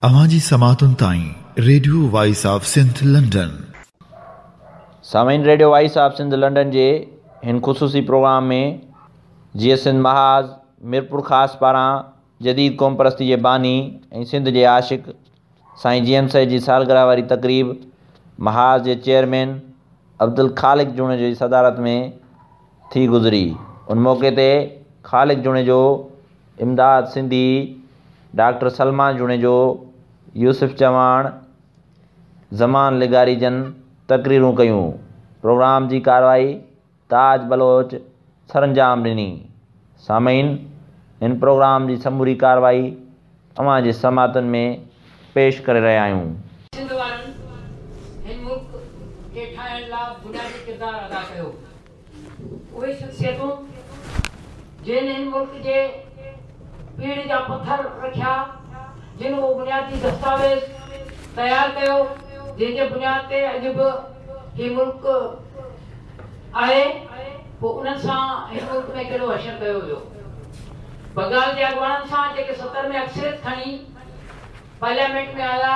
अव्हां जी समाअतुनि ताईं radio voice of Sindh London. सामीन, radio voice of Sindh London जे हिन ख़ुसूसी प्रोग्राम में जीअं सिंध महाज़ मीरपुर ख़ास पारां जदीद क़ौमपरस्ती जे बानी ऐं सिंध जे आशिक़ साईं जी एम सैद जी सालगिरह वारी तक़रीब महाज़ जे चेयरमैन अब्दुल ख़ालिक जुणेजो जी सदारत में थी गुज़री। उन मौक़े ते ख़ालिक जुणेजो, इमदाद सिंधी, डॉक्टर सलमान जुणेजो, यूसुफ चव्हाण, ज़मान लिगारी जन तकरीरूं कयूं। प्रोग्राम जी कार्रवाई ताज बलोच सरंजाम ॾिनी। सामीन, हिन प्रोग्राम जी समूरी कार्रवाई अव्हां जे समाअतुनि में पेश करे रहिया आहियूं। सिंध वारनि हिन मुल्क खे ठाहिण लाइ बुनियादी किरदारु अदा कयो। उहे शख़्सियतूं जिन हिन मुल्क जे पीढ़ जा पथर रखिया, जिन उहो बुनियादी दस्तावेज़ तयारु कयो जंहिंजे बुनियाद ते अॼु बि हीउ मुल्क आहे, पोइ उन्हनि सां हिन मुल्क में कहिड़ो हशर कयो वियो। बंगाल जे अॻवाननि सां जेके 70 में अक्सरियत खणी पार्लियामेंट में आया,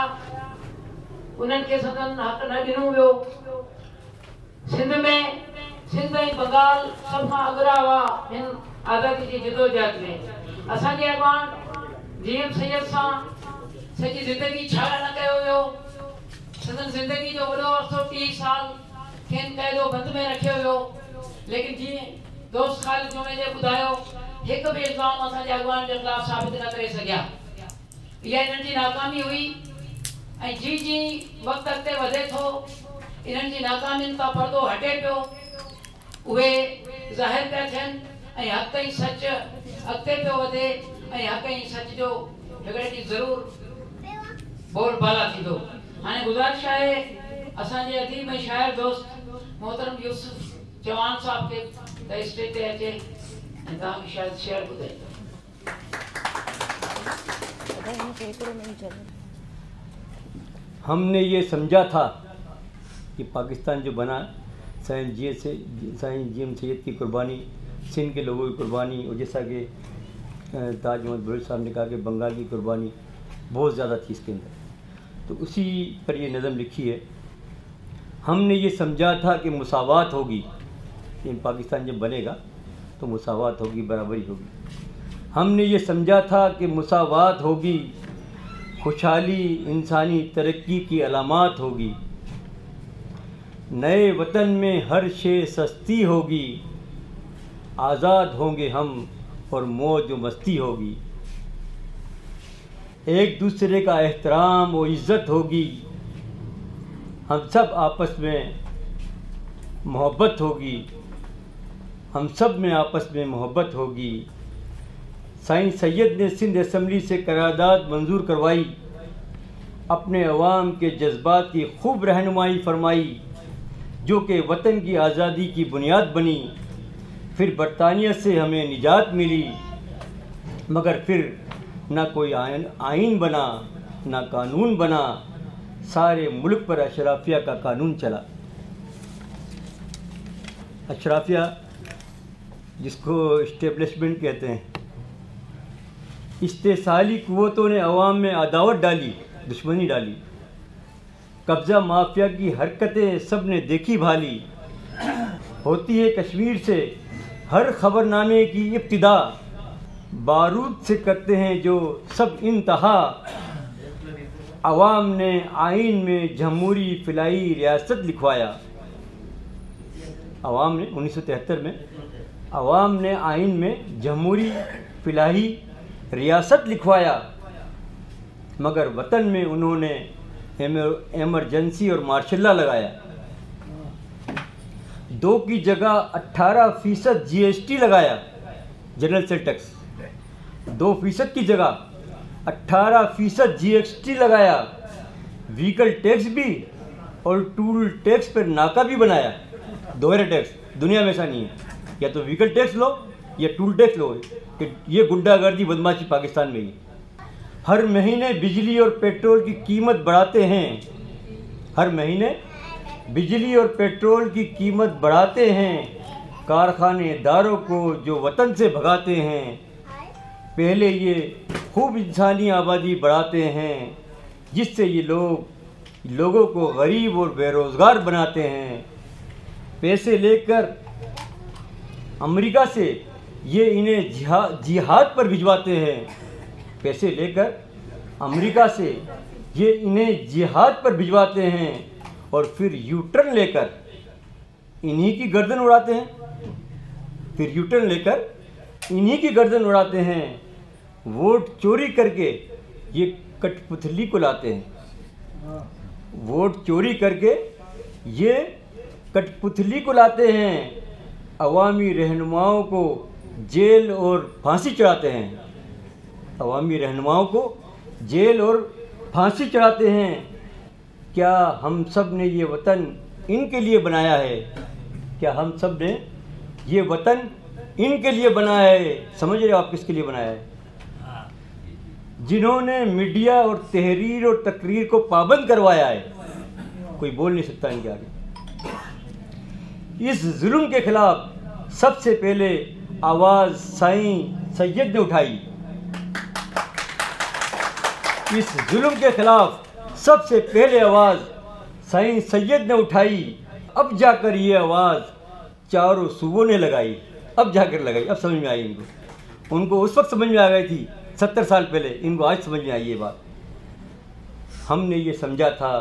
उन्हनि खे सदन हक़ न ॾिनो वियो। सिंध में सिंध ऐं बंगाल सभ खां अॻिरा हुआ हिन आज़ादी जी जिदोजहद में। असांजे अॻवान जी एम सैयद सां सॼी ज़िंदगी छा न कयो वियो। संदन ज़िंदगी जो वॾो अरसो 30 साल खेनि क़ैदो बंद में रखियो वियो। लेकिन जीअं दोस्त ख़ालिद जुणेजो ॿुधायो, हिकु बि इल्ज़ाम असांजे अॻवान जे ख़िलाफ़ साबित न करे सघिया। इहा इन्हनि जी नाकामी हुई ऐं जीअं जीअं वक़्तु अॻिते वधे थो, इन्हनि जी नाकामियुनि तां पर्दो हटे पियो, उहे ज़ाहिर पिया थियनि ऐं हक़ ऐं सच अॻिते पियो वधे ऐं हक़ ऐं सच जो हिकिड़े ॾींहुं ज़रूरु बोल बाला थींदो। हाणे गुज़ारिश आहे असांजे अदीब ऐं शाइर दोस्त मोहतरम यूसुफ चव्हाण साहब खे त स्टेज ते अचे ऐं तव्हांखे शायदि शेर ॿुधाईंदो। हमने ये समझा था कि पाकिस्तान जो बना साईं जी एम सैयद की कुर्बानी, सिंध के लोगों की कुर्बानी, और जैसा कि ताज मोहम्मद बलोच साहब ने कहा कि बंगाल की कुर्बानी बहुत ज़्यादा थी इसके अंदर, तो उसी पर ये नज़म लिखी है। हमने ये समझा था कि मुसावात होगी, इन पाकिस्तान जब बनेगा तो मुसावात होगी, बराबरी होगी। हमने ये समझा था कि मुसावात होगी, खुशहाली इंसानी तरक्की की अलामात होगी, नए वतन में हर शे सस्ती होगी, आज़ाद होंगे हम और मौज व मस्ती होगी, एक दूसरे का एहतराम व इज़्ज़त होगी, हम सब आपस में मोहब्बत होगी, हम सब में आपस में मोहब्बत होगी। साईं सैयद ने सिंध असम्बली से करारदाद मंजूर करवाई, अपने अवाम के जज्बात की खूब रहनुमाई फरमाई, जो कि वतन की आज़ादी की बुनियाद बनी। फिर बरतानिया से हमें निजात मिली, मगर फिर ना कोई आइन बना ना कानून बना, सारे मुल्क पर अशराफिया का कानून चला। अशराफिया जिसको इस्टेब्लिशमेंट कहते हैं, इस्तेसाली कुव्वतों ने अवाम में अदावत डाली, दुश्मनी डाली, कब्ज़ा माफिया की हरकतें सब ने देखी भाली। होती है कश्मीर से हर ख़बरनामे की इब्तिदा, बारूद से करते हैं जो सब इंतहा। अवाम ने आइन में जमहूरी फ़िलाई रियासत लिखवाया। अवाम ने 1973 में अवाम ने आइन में जमहूरी फ़िलाही रियासत लिखवाया, मगर वतन में उन्होंने एमरजेंसी और मार्शल लॉ लगाया। 2 की जगह 18% जीएसटी लगाया, जनरल सेल टैक्स। 2% की जगह 18% जीएसटी लगाया, व्हीकल टैक्स भी और टूल टैक्स पर नाका भी बनाया। दोहरे टैक्स दुनिया में ऐसा नहीं है, या तो व्हीकल टैक्स लो या टूल टैक्स लो, कि ये गुंडागर्दी बदमाशी पाकिस्तान में ही। हर महीने बिजली और पेट्रोल की कीमत बढ़ाते हैं, हर महीने बिजली और पेट्रोल की कीमत बढ़ाते हैं, कारखानेदारों को जो वतन से भगाते हैं। पहले ये खूब इंसानी आबादी बढ़ाते हैं, जिससे ये लोग लोगों को गरीब और बेरोज़गार बनाते हैं। पैसे लेकर अमेरिका से ये इन्हें जिहाद पर भिजवाते हैं। पैसे लेकर अमेरिका से ये इन्हें जिहाद पर भिजवाते हैं और फिर यू टर्न लेकर इन्हीं की गर्दन उड़ाते हैं। फिर यू टर्न लेकर इन्हीं की गर्दन उड़ाते हैं। वोट चोरी करके ये कठपुतली को लाते हैं। वोट चोरी करके ये कठपुतली को लाते हैं। अवामी रहनुमाओं को जेल और फांसी चढ़ाते हैं। अवामी रहनुमाओं को जेल और फांसी चढ़ाते हैं। क्या हम सब ने ये वतन इनके लिए बनाया है? क्या हम सब ने ये वतन इनके लिए बनाया है? समझ रहे हो आप किसके लिए बनाया है? जिन्होंने मीडिया और तहरीर और तकरीर को पाबंद करवाया है, कोई बोल नहीं सकता इनके आगे। इस जुल्म के ख़िलाफ़ सबसे पहले आवाज़ साईं सैयद ने उठाई। इस जुल्म के ख़िलाफ़ सबसे पहले आवाज़ साईं सैयद ने उठाई। अब जाकर ये आवाज़ चारों सूबों ने लगाई। अब जाकर लगाई, अब समझ में आई इनको। उनको उस वक्त समझ में आ गई थी 70 साल पहले, इनको आज समझ में आई ये बात। हमने ये समझा था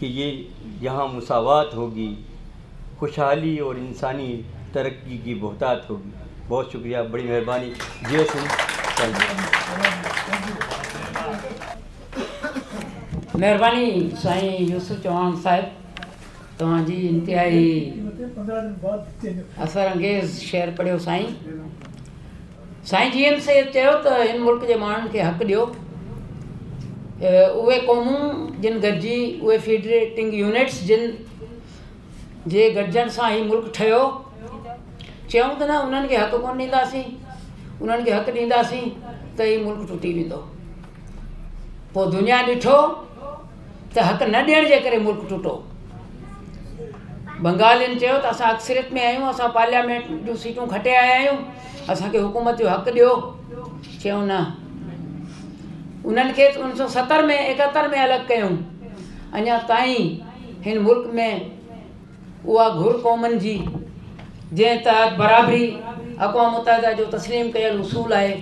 कि ये यहाँ मुसावात होगी, खुशहाली और इंसानी तरक्की की बहुतात होगी। बहुत शुक्रिया, बड़ी मेहरबानी। जय सिंह। मेहरबानी साईं यूसुफ चौहान साहिब, तव्हांजी इंतिहाई असर अंगेज़ शेर पढ़ियो साईं। साईं जी एम सैयद चयो त हिन मुल्क जे माण्हुनि खे हक़ ॾियो। उहे क़ौमूं जिन गॾिजी, उहे फेडरेटिंग यूनिट्स जिन जे गॾिजण सां ही मुल्क ठहियो, चयूं त न उन्हनि खे हक़ कोन ॾींदासीं, उन्हनि खे हक़ ॾींदासीं त ही मुल्क टुटी वेंदो। पोइ दुनिया ॾिठो त हक़ न ॾियण जे करे मुल्क टुटो। बंगालियुनि चयो त असां अक्सरियत में आहियूं, असां पार्लियामेंट जूं सीटूं खटे आया आहियूं, असांखे हुकूमत जो हक़ ॾियो। चयूं न, उन्हनि खे 1970 में 71 में अलॻि कयूं। अञा ताईं हिन मुल्क में उहा घुर क़ौमनि जी जंहिं तहत बराबरी अक़वाम मुत्तहिदा जो तस्लीम कयल उसूल आहे,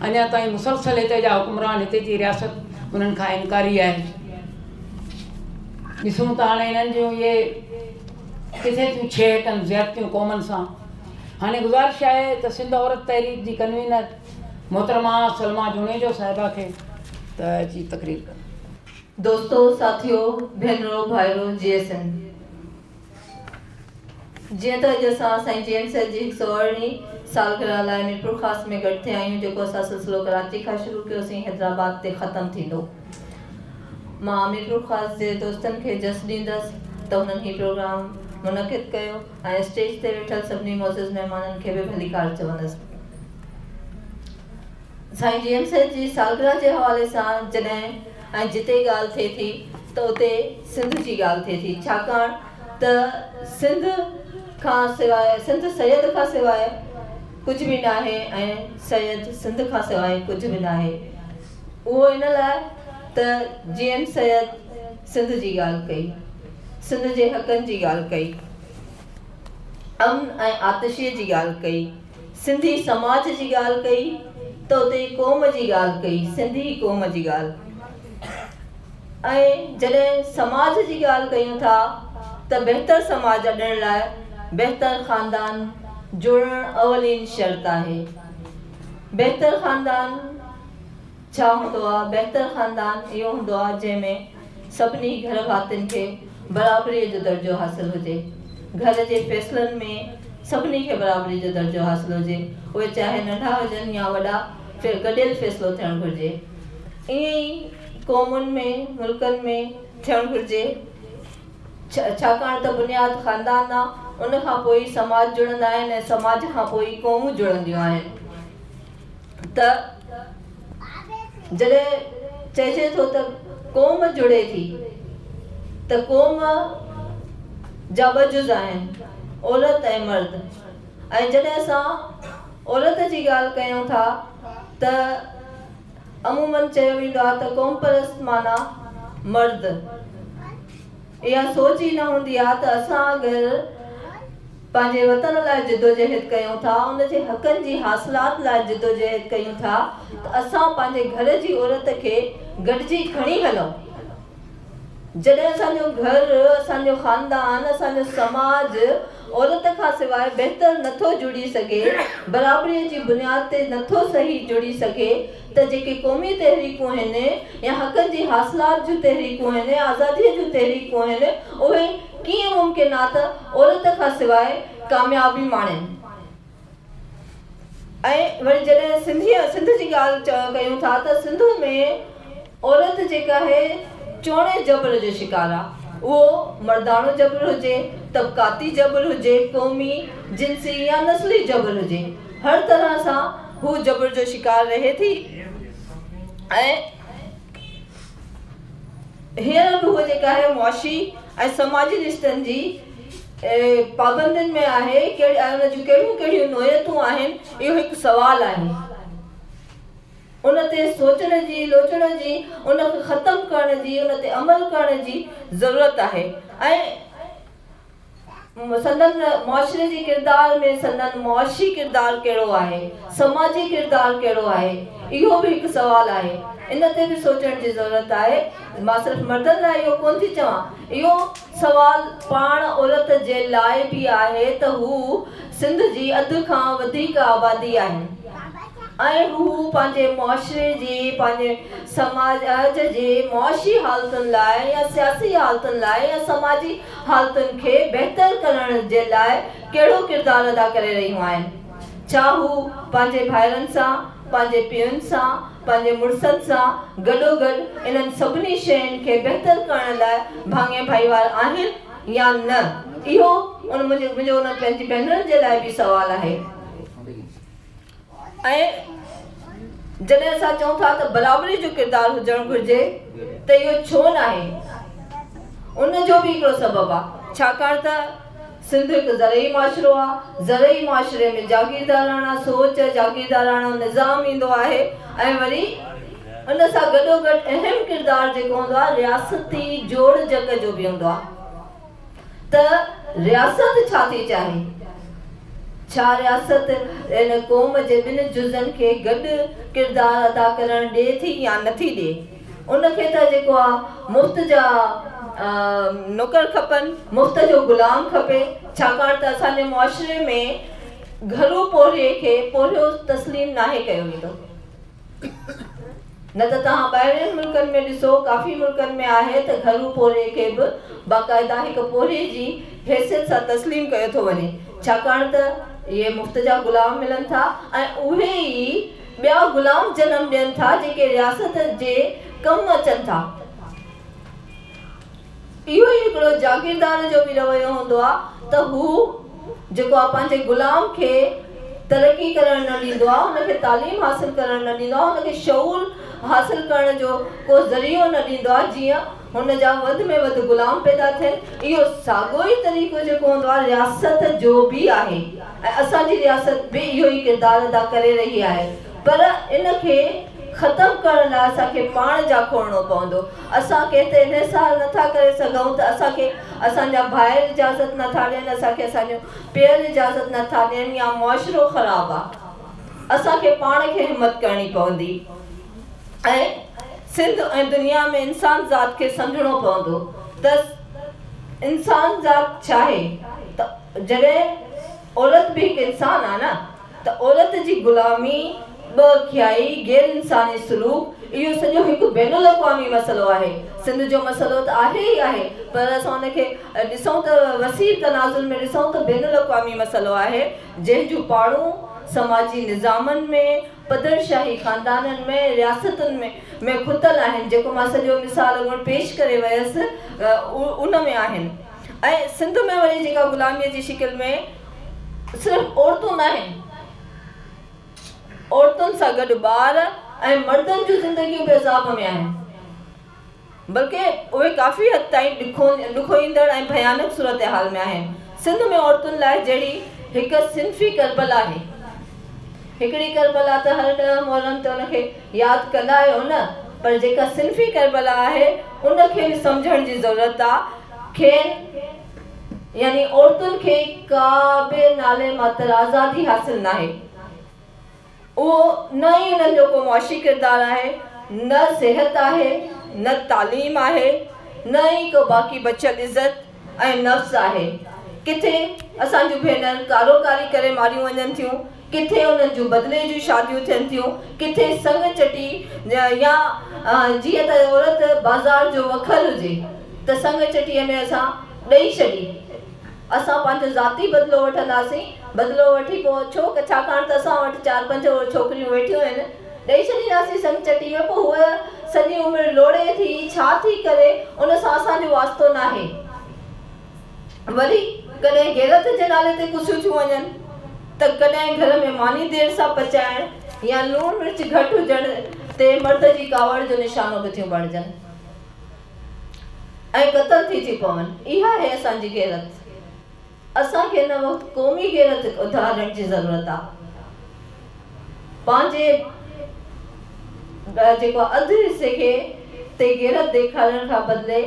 अञा ताईं मुसलसल हिते जा हुक्मरान, हिते जी रियासत उन्हनि खां इनकारी आहे। ॾिसूं त हाणे हिननि जूं इहे किथे थियूं छेह कनि ज़्यादतियूं क़ौमनि सां। हाणे गुज़ारिश आहे त सिंध औरत तहरीक जी कन्वीनर मोहतरमा सलमा जुणेजो साहिबा खे त अची तकरीर कनि। दोस्तों, साथियों, भेनरो, भाइरो, जी एस एन, जीअं त अॼु असां साईं जी एम सैयद जी 118वीं सालगिरह लाइ मीरपुर ख़ास में गॾु थिया आहियूं, जेको असां सिलसिलो कराची खां शुरू कयोसीं, हैदराबाद ते ख़तमु थींदो। मां मीरपुर ख़ास जे दोस्तनि खे जस ॾींदसि त हुननि हीउ प्रोग्राम मुनक़िद कयो ऐं स्टेज ते वेठल सभिनी मोज़िज़ महिमाननि खे बि भलीकार चवंदसि। साईं जी एम सैयद जी सालगिरह जे हवाले सां जॾहिं ऐं जिते ॻाल्हि थिए थी त उते सिंध जी ॻाल्हि थिए थी, छाकाणि त सिंध खां सवाइ, सिंध सैयद खां सवाइ कुझु बि नाहे ऐं सैयद सिंध खां सवाइ कुझु बि नाहे। उहो इन लाइ त जी एम सैयद सिंध जी ॻाल्हि कई, सिंध जे हक़नि जी ॻाल्हि कई, अमन ऐं आतिशीअ जी ॻाल्हि कई, सिंधी समाज जी ॻाल्हि कई त उते क़ौम जी ॻाल्हि कई, सिंधी क़ौम जी ॻाल्हि। ऐं जॾहिं समाज जी ॻाल्हि कयूं था त बहितर समाज अॾण लाइ बहितर ख़ानदान जोड़ण अवलीन शर्त आहे। बहितर ख़ानदान छा हूंदो आहे? बहितर ख़ानदान इहो हूंदो आहे जंहिंमें सभिनी घर भातियुनि खे बराबरीअ जो दर्जो हासिलु हुजे, घर जे फ़ैसिलनि में सभिनी खे बराबरी जो दर्जो हासिलु हुजे, उहे चाहे नंढा हुजनि या वॾा, फिर गॾियल फ़ैसिलो थियणु घुरिजे। ईअं ई क़ौमुनि में, मुल्कनि में थियणु घुरिजे, छाकाणि त बुनियाद ख़ानदान आहे, उन खां पोइ समाज जुड़ंदा आहिनि ऐं समाज खां पोइ क़ौमूं जुड़ंदियूं आहिनि। त जॾहिं चइजे थो त क़ौम जुड़े थी त क़ौम जा ॿ जुज़ आहिनि, औरत ऐं मर्द। ऐं जॾहिं असां औरत जी ॻाल्हि कयूं था त अमूमन चयो वेंदो आहे त क़ौम परस्त माना مرد. اها سوچ ئي نه هوندي آهي ته اسان اگر پنهنجي وطن لاءِ جدوجهد ڪيون ٿا، ان جي حقن جي حاصلات لاءِ جدوجهد ڪيون ٿا، ته اسان پنهنجي گهر جي عورت کي گڏجي کڻي هلون. جڏهن اسان جو گهر، اسان جو خاندان، اسان جو سماج عورت کان سواءِ بهتر نٿو جڙي سگهي، برابريءَ جي بنياد تي نٿو صحيح جڙي سگهي، ته جيڪي قومي تحريڪون آهن يا حقن جي حاصلات جون تحريڪون آهن، آزاديءَ جون تحريڪون آهن، اهي ڪيئن ممڪن آهي ته عورت کان سواءِ ڪاميابي ماڻين؟ ۽ وري جڏهن سنڌ جي ڳالهه ڪيون ٿا ته سنڌ ۾ عورت جيڪا آهي چوڻي جبر جو شڪار آهي. اهو مرداڻو جبر هجي، طبقاتي جبر هجي، قومي، جنسي يا نسلي جبر هجي، هر طرح سان هو جبر جو شڪار رهي ٿي. ۽ هينئر به هوءَ جيڪا آهي معاشي ۽ سماجي رشتن جي پابندين ۾ آهي. ڪهڙي ۽ ان جون ڪهڙيون ڪهڙيون نوعيتون آهن، اهو هڪ سوال آهي. ان تي سوچڻ جي، لوچڻ جي، ان کي ختم ڪرڻ جي، ان تي عمل ڪرڻ جي ضرورت آهي. ۽ سندن معاشري جي ڪردار ۾ سندن معاشي ڪردار ڪهڙو آهي، سماجي ڪردار ڪهڙو آهي، اهو به هڪ سوال آهي. ان تي به سوچڻ جي ضرورت آهي. مان صرف مردن لاءِ اهو ڪونه ٿي چوان، اهو سوال پاڻ عورت جي لاءِ به آهي ته هو سنڌ جي اڌ کان وڌيڪ آبادي آهن ۽ هو پنهنجي معاشري جي، پنهنجي سماج جي معاشي حالتن لاءِ يا سياسي حالتن لاءِ يا سماجي حالتن کي بهتر ڪرڻ جي لاءِ ڪهڙو ڪردار ادا ڪري رهيون آهن؟ ڇا هو پنهنجي ڀائرن سان، پنهنجي پيئن سان، پنهنجي مڙسن سان گڏوگڏ انهن سڀني شين کي بهتر ڪرڻ لاءِ ڀاڱي ڀائيوار آهن يا نه؟ اهو ان منهنجو ان پنهنجي ڀينرن جي لاءِ به سوال آهي. ۽ جڏهن اسان چئون ٿا ته برابري جو ڪردار هجڻ گهرجي، ته اهو ڇو نه آهي؟ ان جو به هڪڙو سبب آهي. ڇاڪاڻ ته سنڌ هڪ زرعي معاشرو آهي. زرعي معاشري ۾ جاگيرداراڻا سوچ، جاگيرداراڻو نظام ايندو آهي ۽ وري ان سان گڏوگڏ اهم ڪردار جيڪو هوندو آهي رياستي جوڙجڪ جو به هوندو آهي. ته رياست ڇا ٿي چاهي؟ ڇا رياست ان قوم جي ٻن جزن کي گڏ ڪردار ادا ڪرڻ ڏئي ٿي يا نٿي ڏئي؟ ان کي ته جيڪو آهي مفت جا نوڪر کپن، مفت جو غلام کپي. ڇاڪاڻ ته اسان جي معاشري ۾ گهرو پورهيي کي پورهيو تسليم ناهي ڪيو ويندو. نه ته توهان ٻاهرين ملڪن ۾ ڏسو، ڪافي ملڪن ۾ آهي ته گهرو پورهيي کي به باقاعده هڪ پورهيي جي حيثيت سان تسليم ڪيو ٿو وڃي. ڇاڪاڻ ته اهي مفت جا غلام ملن ٿا ۽ اهي ئي ٻيا غلام جنم ڏين ٿا جيڪي رياست جي ڪم اچن ٿا. اهو ئي هڪڙو جاگيردار جو به رويو هوندو آهي ته هو جيڪو آهي پنهنجي غلام کي ترقي ڪرڻ نه ڏيندو آهي، هن کي تعليم حاصل ڪرڻ نه ڏيندو آهي، هن کي شعور حاصل ڪرڻ جو ڪو ذريعو نه ڏيندو آهي جيئن هن جا وڌ ۾ وڌ غلام پيدا ٿين. اهو ساڳيو ئي طريقو جيڪو هوندو آهي رياست جو به آهي ۽ اسان جي رياست به اهو ئي ڪردار ادا ڪري رهي آهي. پر ان کي ختم ڪرڻ لاءِ اسان کي پاڻ جاکوڙڻو پوندو. اسان ڪنهن تي انحصار نٿا ڪري سگهون ته اسان کي اسان جا ڀائر اجازت نٿا ڏين، اسان کي اسان جو پيئر اجازت نٿا ڏين يا معاشرو خراب آهي. اسان کي پاڻ کي همت ڪرڻي پوندي ۽ سنڌ ۽ دنيا ۾ انسان ذات کي سمجهڻو پوندو ته انسان ذات ڇا آهي. ته جڏهن عورت به هڪ انسان آهي نه، ته عورت جي غلامي، ٻه-اکيائي، غير انساني سلوڪ، اهو سڄو هڪ بين الاقوامي مسئلو آهي. سنڌ جو مسئلو ته آهي ئي آهي، پر اسان ان کي ڏسون ته وسيع تناظر ۾ ڏسون ته بين الاقوامي مسئلو آهي، جنهن جون پاڙون سماجي نظامن ۾، پدرشاهي خاندانن ۾، رياستن ۾ کتل آهن. جيڪو مان سڄو مثال اڳ پيش ڪري ويس ان ۾ آهن. ۽ سنڌ ۾ وري جيڪا غلاميءَ جي شڪل ۾ صرف عورتون نه آهن، عورتن سان گڏ ٻار ۽ مردن جون زندگيون به عذاب ۾ آهن، بلڪه اهي ڪافي حد تائين ڏکوئيندڙ ۽ ڀيانڪ صورت حال ۾ آهن. سنڌ ۾ عورتن لاءِ جهڙي هڪ صنفي ڪربل آهي. هڪڙي ڪربلا ته هر 10 محرم تي ان کي ياد ڪندا آهيو نه، پر جيڪا صنفي ڪربلا آهي ان کي به سمجهڻ جي ضرورت آ. کين يعني عورتن کي ڪا به نالي ماتر آزادي حاصل ناهي. اهو نه ئي انهن جو ڪو معاشي ڪردار آهي، نه صحت آهي، نه تعليم آهي، نه ئي ڪو باقي بچيل عزت ۽ نفس آهي. ڪٿي اسان جون ڀينر ڪارو ڪاري ڪري ماريون وڃن ٿيون، ڪٿي انهن جون بدلي جون شاديون ٿين ٿيون، ڪٿي سڱ چٽي يا جيئن ته عورت بازار جو وکر هجي ته سڱ چٽيء ۾ اسان ڏئي ڇڏي. اسان پنهنجو ذاتي بدلو وٺنداسين، بدلو وٺي پوء ڇو ڇاڪاڻ ته اسان وٽ چار پنج ڇوڪريون ويٺيون آهن، ڏئي ڇڏينداسين سڱ چٽي ۾ پوء هوء سڄي عمر لوڙي ٿي ڇا ٿي ڪري ان سان اسان جو واسطو ناهي. وري ڪڏهن غيرت جي نالي تي ڪسيون ٿيون وڃن ته ڪڏهن گهر ۾ ماني دير سان پچائڻ يا لوڻ مرچ گهٽ هجڻ تي مرد جي ڪاوڙ جو نشانو به ٿيون بڻجن ۽ قتل ٿي ٿيون پون. اها آهي اسان جي غيرت. اسان کي هن وقت قومي غيرت اٿارڻ جي ضرورت آهي. پنهنجي جيڪو اڌ حصي کي تي غيرت ڏيکارڻ کان بدلي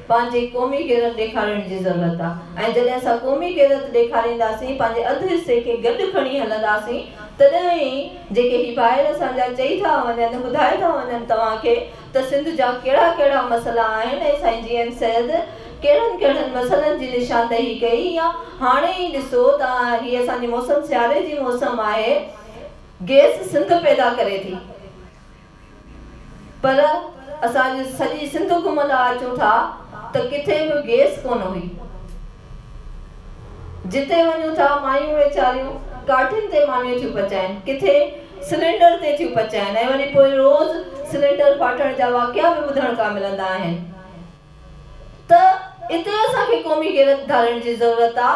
پنهنجي قومي غيرت ڏيکارڻ جي ضرورت آ ۽ جڏهن اسان قومي غيرت ڏيکارينداسين پنهنجي اڌ حصي کي گڏ کڻي هلنداسين تڏهن ئي جيڪي هي ڀائر اسان جا چئي ٿا وڃن ٻڌائي ٿا وڃن توهان کي ته سنڌ جا ڪهڙا ڪهڙا مسئلا آهن ۽ سائين جي ايم سيد ڪهڙن ڪهڙن مسئلن جي نشاندهي ڪئي يا هاڻي ئي ڏسو ته هي اسان جي موسم سياري جي موسم آهي گئس سنڌ پيدا ڪري ٿي. پر اسان اڄ سڄي سنڌ گهمندا اچون ٿا ته ڪٿي به گئس ڪونه هئي. جتي وڃون ٿا مايون ويچاريون ڪاٺين تي مانيون ٿيون پچائن، ڪٿي سلينڊر تي ٿيون پچائن ۽ وري پوء روز سلينڊر ڦاٽڻ جا واقعا به ٻڌڻ ڪا ملندا آهن ته اتي اسان کي قومي غيرت ڌارڻ جي ضرورت آ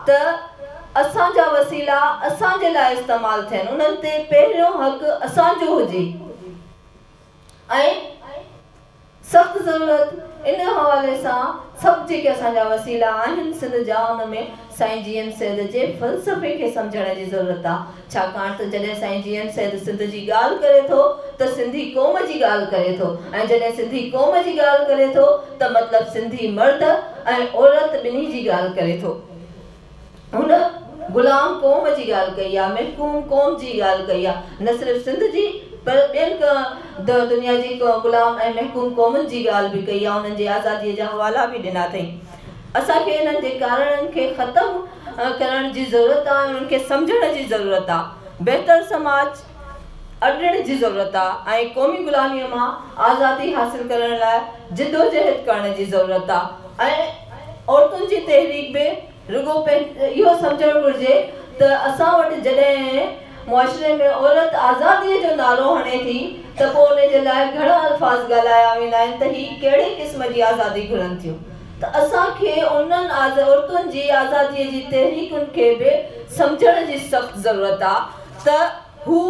ته اسان جا وسيلا اسان جي لاء استعمال ٿين انهن تي پهريون حق اسان جو هجي ۽ سخت ضرورت ان حوالي سان سڀ جيڪي اسان جا وسيلا آهن سنڌ جا ان ۾ سائين جي ايم سيد جي فلسفي کي سمجهڻ جي ضرورت آ ڇاڪاڻ ته جڏهن سائين جي ايم سيد سنڌ جي ڳالهه ڪري ٿو ته سنڌي قوم جي ڳالهه ڪري ٿو ۽ جڏهن سنڌي قوم جي ڳالهه ڪري ٿو ته مطلب سنڌي مرد ۽ عورت ٻنهي جي ڳالهه ڪري ٿو. هن غلام قوم جي ڳالهه ڪئي آ، محڪوم قوم جي ڳالهه ڪئي آ، نه صرف سنڌ جي پر ٻين دنيا جي غلام ۽ محڪوم قومن جي ڳالهه به ڪئي آ، انهن جي آزاديء جا حوالا به ڏنا اٿئين. اسان کي انهن جي ڪارڻن کي ختم ڪرڻ جي ضرورت آ ۽ انهن کي سمجهڻ جي ضرورت آ. بهتر سماج اڏڻ جي ضرورت آ ۽ قومي غلاميء مان آزادي حاصل ڪرڻ لاء جدوجهد ڪرڻ جي ضرورت آ ۽ عورتن جي تحريڪ به رڳو اهو سمجهڻ گهرجي ته اسان وٽ جڏهن معاشري ۾ عورت آزاديء جو نعرو هڻي ٿي ته پوء ان جي لاء گهڻا الفاظ ڳالهايا ويندا آهن ته هي ڪهڙي قسم جي آزادي گهرن ٿيون ته اسان کي انهن عورتن جي آزاديء جي تحريڪن کي به سمجهڻ جي سخت ضرورت آ ته هو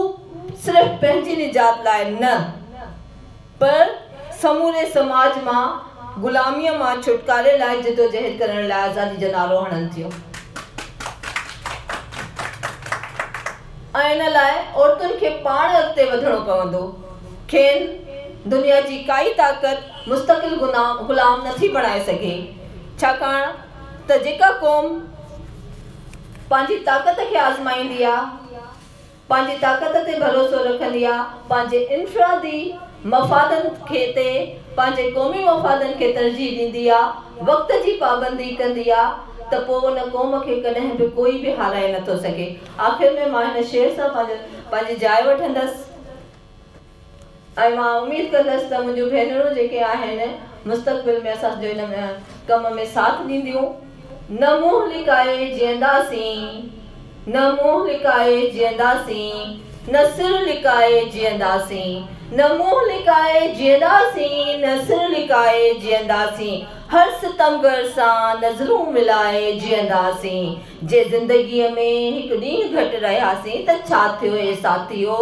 صرف پنهنجي نجات لاء نه پر سموري سماج مان غلاميء مان ڇوٽڪاري لاء جدوجهد ڪرڻ لاء آزادي جو نعرو هڻن ٿيون ۽ ان لاء عورتن کي پاڻ اڳتي وڌڻو پوندو. کين دنيا جي ڪائي طاقت مستقل غلام نٿي بڻائي سگهي، ڇاڪاڻ ته جيڪا قوم پنهنجي طاقت کي آزمائيندي آ، پنهنجي طاقت تي ڀروسو رکندي آ، پنهنجي انفرادي مفادن کي تي پنهنجي قومي مفادن کي ترجيح ڏيندي آ، وقت جي پابندي ڪندي آ ته پوء ان قوم کي ڪڏهن به ڪوئي به هارائي نٿو سگهي. آخر ۾ مان هن شعر سان پنهنجي جاء وٺندس ۽ مان اميد ڪندس ته منهنجون ڀينرون جيڪي آهن مستقبل ۾ اسان جو هن ڪم ۾ ساٿ ڏينديون. نه منهن لڪائي جيئنداسين، نه منهن لڪائي جيئنداسين، نه سر لڪائي جيئنداسين، نه منهن لڪائي جيئنداسين، نه سر لڪائي جيئنداسين، هر ستمگر سان نظرون ملائي جيئنداسين، جي زندگيء ۾ هڪ ڏينهن گهٽ رهياسين ته ڇا ٿيو اي ساٿيو؟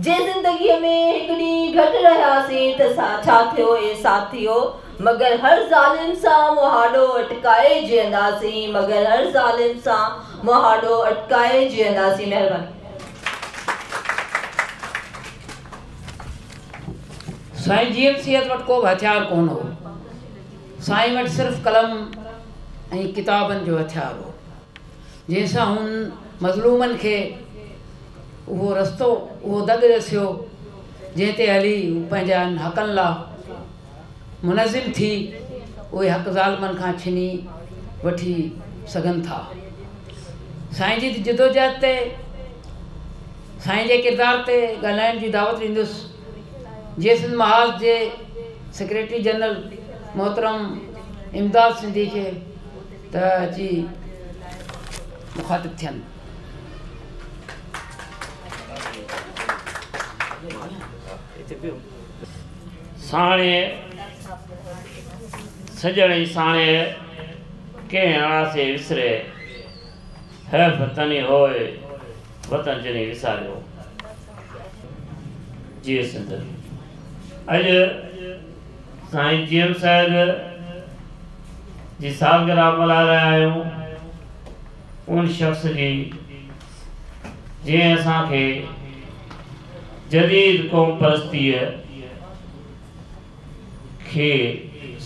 جي زندگيء ۾ هڪ ڏينهن گهٽ رهياسين ته ڇا ٿيو اي ساٿيو؟ مگر هر ظالم سان مهاڏو اٽڪائي جيئنداسين مگر هر ظالم سان مهاڏو اٽڪائي جيئنداسين مهرباني. سائين جي ايم سيد وٽ ڪو به هٿيار ڪونه هو. سائين وٽ صرف قلم ۽ ڪتابن جو هٿيار هو، جنهن سان هن مظلومن کي اهو رستو، اهو دڳ ڏسيو، جنهن تي هلي هو پنهنجن حقن لا منظم ٿي اهي حق ظالمن کان ڇني وٺي سگهن ٿا. سائين جي جدوجهد تي، سائين جي ڪردار تي ڳالهائڻ جي دعوت ڏيندس جيئي سنڌ محاذ جي سيڪريٽري جنرل محترم امداد سنڌي کي ته اچي مخاطب ٿين. ساڻيهه سڄڻ ئي ساڻيهه، ڪنهن اڻاسي وسري، حيف تني هوء، وطن جني وساريو. جيئي سنڌ. اڄ سائين جي ايم سيد جي سالگرهه ملهائي رهيا آهيون، ان شخص جي جنهن اسان کي جديد قوم پرستيء کي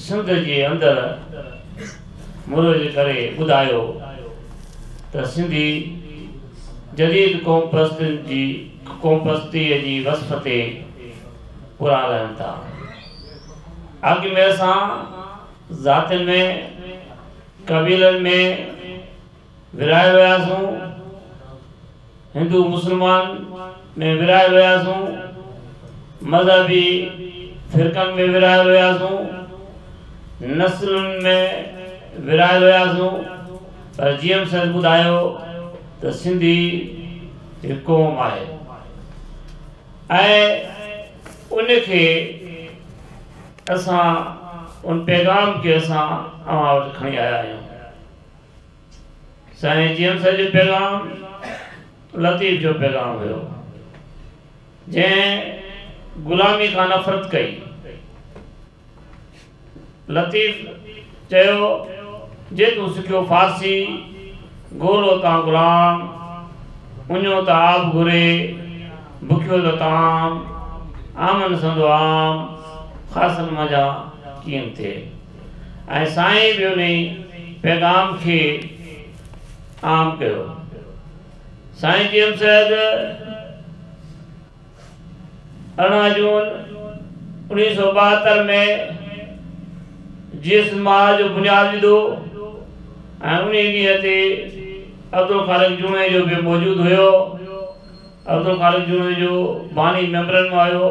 سنڌ جي اندر مروج ڪري ٻڌايو ته سنڌي جديد قوم پرستين جي قوم پرستيء جي وصف تي پورا لهن ٿا. اڳ ۾ اسان ذاتين ۾، قبيلن ۾ ورهايل هياسون، هندو مسلمان ۾ ورهايل هياسون، مذهبي فرقن ۾ ورهايل هياسون، نسلن ۾ ورهايل هياسون، پر جي ايم سيد ٻڌايو ته سنڌي هڪ قوم آهي ۽ ان کي اسان ان پيغام کي اسان اوهان وٽ کڻي آيا آهيون. سائين جي ايم سيد جو پيغام لطيف جو پيغام هيو، جنهن غلامي کان نفرت ڪئي. لطيف چيو، جي تون سکيو فارسي، گولو تان غلام، اڃيو ته آب گهري، بکيو ته طعام، عامن سندو عام، خاصن منجهان ڪين ٿئي. ۽ سائين به انهي پيغام کي عام ڪيو. سائين جي ايم سيد 18 جون 1972 ۾ جيئي سنڌ محاذ جو بنياد وڌو ۽ انهي ڏينهن تي عبدالخالق جوڻيجو به موجود هيو. عبدالخالق جوڻيجو باني ميمبرن مان هيو.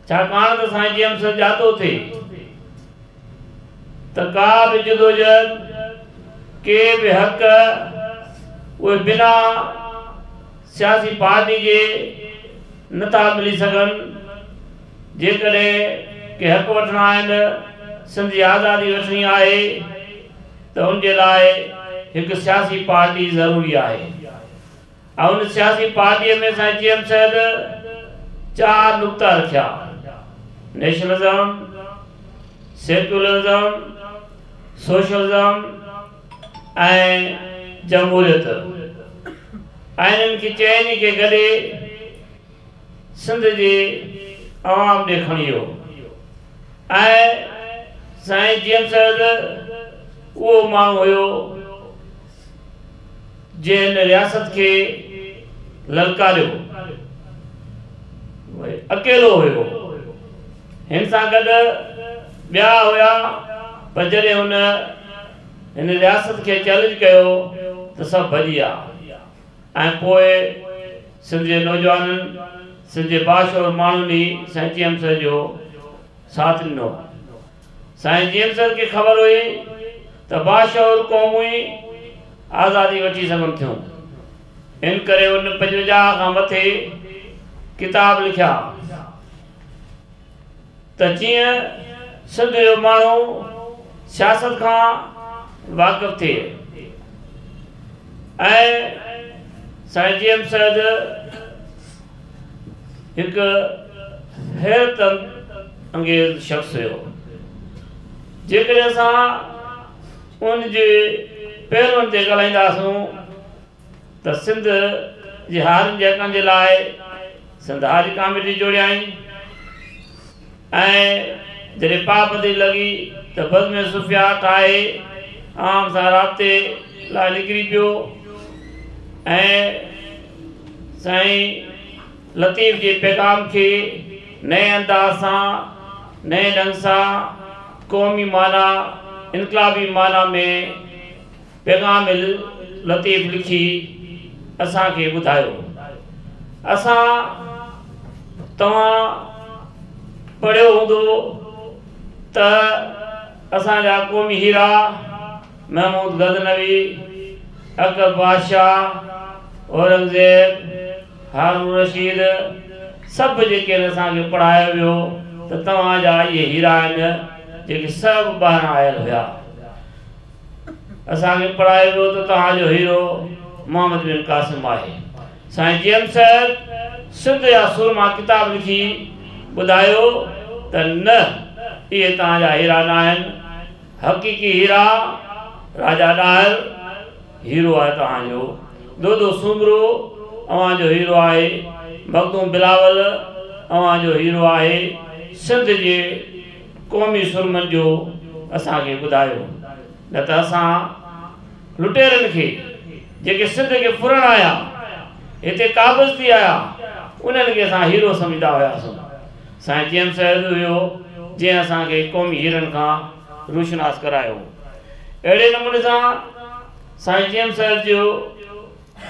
ڇاڪاڻ ته سائين جي ايم سيد ڄاتو ٿي ته ڪا به جدوجهد، ڪي به حق اهي بنا سياسي پارٽي جي نه ٿا ملي سگهن. جيڪڏهن ڪي حق وٺڻا آهن، سنڌ جي آزادي وٺڻي آهي ته ان جي لاء هڪ سياسي پارٽي ضروري آهي. ۽ ان سياسي پارٽيء ۾ سائين جي ايم سيد چار نقطا رکيا، نيشنلزم، سيڪيولرزم، سوشلزم ۽ جمهوريت ۽ انهن کي چئني کي گڏي سنڌ جي عوام ڏي کڻي ويو ۽ سائين جي ايم سيد اهو ماڻهو هيو جنهن هن رياست کي للڪاريو، اڪيلو هيو، هن سان گڏ ٻيا هيا پر جڏهن هن هن رياست کي چئلينج ڪيو ته سڀ ڀڄي ويا ۽ پوء سنڌ جي نوجوانن، سنڌ جي باشعور ماڻهن ئي سائين جي ايم سيد جو ساٿ ڏنو. سائين جي ايم سيد کي خبر هئي ته باشعور قومون ئي آزادي وٺي سگهن ٿيون، ان ڪري هن 55 کان مٿي ڪتاب لکيا ته جيئن سنڌ جو ماڻهو سياست کان واقف ٿئي ۽ سائين جي ايم سيد هڪ حيرت انگيز شخص هيو. جيڪڏهن اسان ان جي پهلوئن تي ڳالهائينداسون ته سنڌ جي هارين جي حقن جي لاء سنڌ هاري ڪاميٽي جوڙيائين ۽ جڏهن پابندي لڳي ته بزم صوفياء ٺاهي عوام سان رابطي لاء نڪري پيو ۽ سائين لطيف جي پيغام کي نئين انداز سان نئين ڍنگ سان قومي معنيٰ انقلابي معنيٰ ۾ پيغام لطيف لکي اسان کي ٻڌايو. اسان توهان پڙهيو هوندو ته اسان جا قومي هيرا محمود غزنوي، اڪبر بادشاهه، اورنگزيب، هارون رشيد سڀ جيڪي آهن اسان کي پڙهايو ويو ته توهان جا اهي هيرا آهن جيڪي سڀ ٻاهران آيل هيا. اسان کي پڙهايو ويو ته توهان جو هيرو محمد بن قاسم آهي. سائين جي ايم سيد سنڌ جا سورما ڪتاب لکي ٻڌايو ته نه اهي توهان جا هيرا ناهن، حقيقي هيرا راجا ڏاهر هيرو آهي توهان جو، دودو سومرو اوهان جو هيرو آهي، مخدوم بلاول اوهان جو هيرو آهي، سنڌ جي قومي سورمن جو اسان کي ٻڌايو نه ته اسان لٽيرن کي جيڪي سنڌ کي ڦرڻ آيا هتي قابض ٿي آيا انهن کي اسان هيرو سمجهندا هياسون. سائين جي ايم سيد هيو جنهن اسان کي قومي هيرن کان روشناس ڪرايو. اهڙي نموني سان سائين جي ايم سيد جو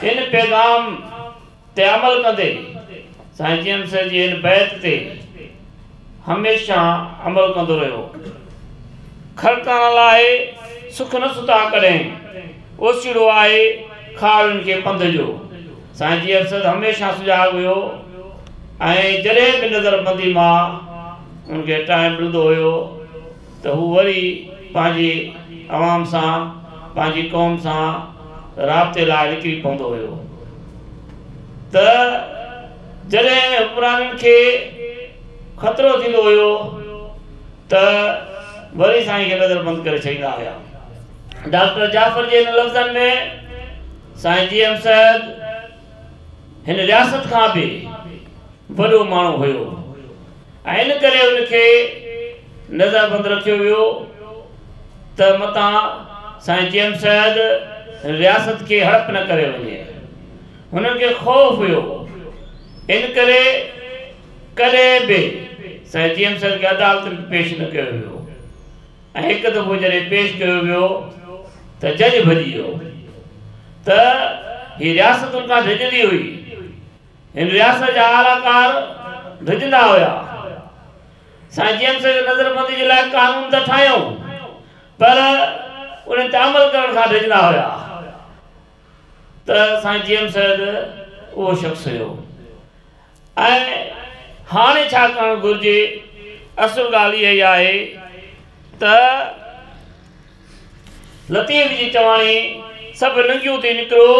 هن پيغام تي عمل ڪندي سائين جي ايم سيد جي هن بيت تي هميشه عمل ڪندو رهيو. خلقڻ لاء سک نه ستا ڪڏهن، اوسيڙو آهي کاهوڙين کي پنڌ جو. سائين جي ايم سيد هميشه سجاڳ هيو ۽ جڏهن به نظر بندي مان ان کي ٽائيم ملندو هيو ته هو وري پنهنجي عوام سان پنهنجي قوم سان رابطي لاء نڪري پوندو هيو ته جڏهن حڪمرانن کي خطرو ٿيندو هيو ته وري سائين کي نظر بند ڪري ڇڏيندا هيا. ڊاڪٽر جعفر جي هن لفظن ۾ سائين جي ايم سيد هن رياست کان به وڏو ماڻهو هيو ۽ ان ڪري ان کي نظر بند رکيو ويو ته متان سائين جي ايم سيد رياست کي هڙپ نه ڪري وڃي. هنن کي خوف هيو ان ڪري ڪڏهن به سائين جي ايم سيد کي عدالت ۾ پيش نه ڪيو ويو ۽ هڪ دفعو جڏهن پيش ڪيو ويو ته جج ڀڄي ويو ته هي رياست ان کان ڊڄندي هئي. هن رياست جا آلي ڪار ڊڄندا هيا. سائين جي ايم سيد نظربندي جي لاء قانون ته ٺاهيائون پر انهن تي عمل ڪرڻ کان ڊڄندا هيا ته سائين جي ايم سيد اهو شخص هيو ۽ هاڻي ڇا ڪرڻ گهرجي اصل ڳالهه اها ئي آهي ته لطيف جي چواڻي، سڀ ننگيون ٿي نڪرو،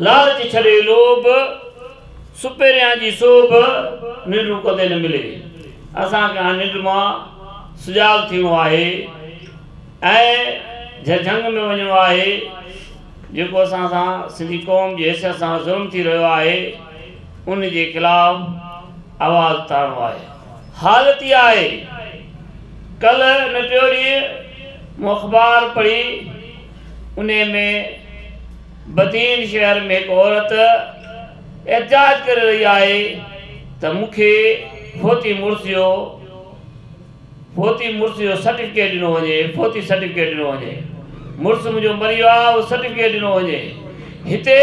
لالچ ڇڏي لوڀ، سپهريان جي سوڀ، ننڊون ڪندي نه ملي. اسان کي هاڻ ننڊ مان سجاڳ ٿيڻو آهي ۽ جهنگ ۾ وڃڻو آهي، جيڪو اسان سان سنڌي قوم جي حيثيت سان ظلم ٿي رهيو آهي، ان جي خلاف آواز اٿارڻو آهي. حالت اها آهي، ڪلهه نه ٽيون ڏينهن مون اخبار پڙهي، انهي ۾ بدين شهر ۾ هڪ عورت احتجاج ڪري رهي آهي ته مون کي فوتي مڙس جو فوتي مڙس جو سرٽيفڪيٽ ڏنو وڃي، فوتي سرٽيفڪيٽ ڏنو وڃي، مڙس منهنجو مري ويو آهي اهو سرٽيفڪيٽ ڏنو وڃي، هتي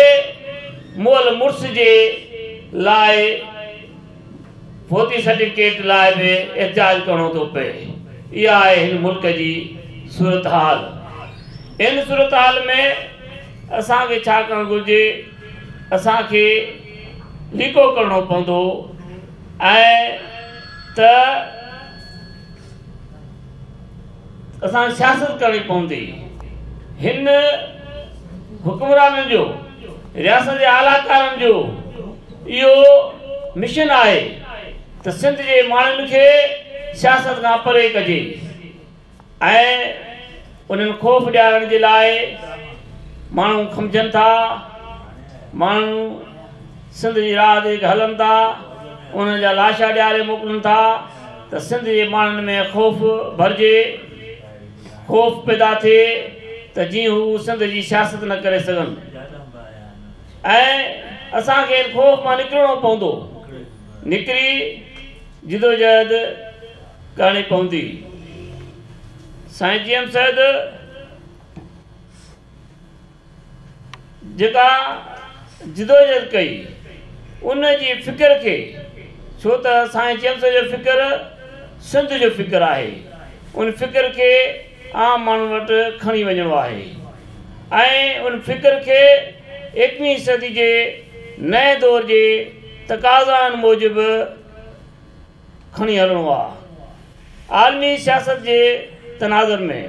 مئل مڙس جي لاء فوتي سرٽيفڪيٽ لاء به احتجاج ڪرڻو ٿو پئي. اها آهي هن ملڪ جي صورتحال. ان صورتحال ۾ اسان کي ڇا ڪرڻ گهرجي؟ اسان کي ليڪو ڪرڻو پوندو ۽ ته اسان کي سياست ڪرڻي پوندي. هن حڪمرانن جو، رياست جي اعليٰ ڪارن جو اهو مشن آهي ته سنڌ جي ماڻهن کي سياست کان پري ڪجي ۽ انهن خوف ڏيارڻ جي لاء ماڻهو کنڀجن ٿا، ماڻهو سنڌ جي راهه تي جيڪي هلن ٿا انهن جا لاشا ڏياري موڪلن ٿا. ته سنڌ جي ماڻهن ۾ خوف ڀرجي، خوف پيدا ٿئي ته جيئن هو سنڌ جي سياست نه ڪري سگهن ۽ اسان کي ان خوف مان نڪرڻو پوندو، نڪري جدوجهد ڪرڻي پوندي. سائين جي ايم سيد جيڪا جدوجهد ڪئي ان جي فڪر کي، ڇو ته سائين جي ايم سيد جو فڪر سنڌ جو فڪر آهي، ان فڪر کي عام ماڻهن وٽ کڻي وڃڻو آهي ۽ ان فڪر کي ايڪويهين صدي جي نئين دور جي تقاضائن موجب کڻي هلڻو آهي. عالمي سياست جي تناظر ۾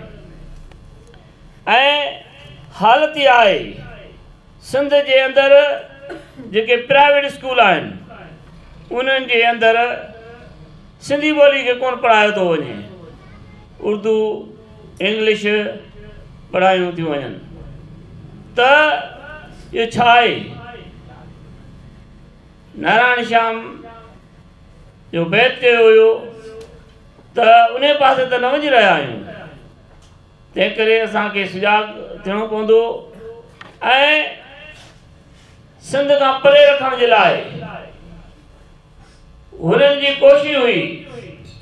۽ حالت اها آهي سنڌ جي اندر جيڪي پرائيويٽ اسڪول آهن انهن جي اندر سنڌي ٻولي کي ڪونه پڙهايو ٿو وڃي، اردو انگلش پڙهايون ٿيون وڃن ته اهو ڇا آهي؟ نارائڻ شيام جو بيت چيو هيو ته انهي پاسي ته نه وڃي رهيا آهيون، تنهن ڪري اسان کي سجاڳ ٿيڻو پوندو ۽ سنڌ کان پري رکڻ جي لاء هنن جي ڪوشش هئي.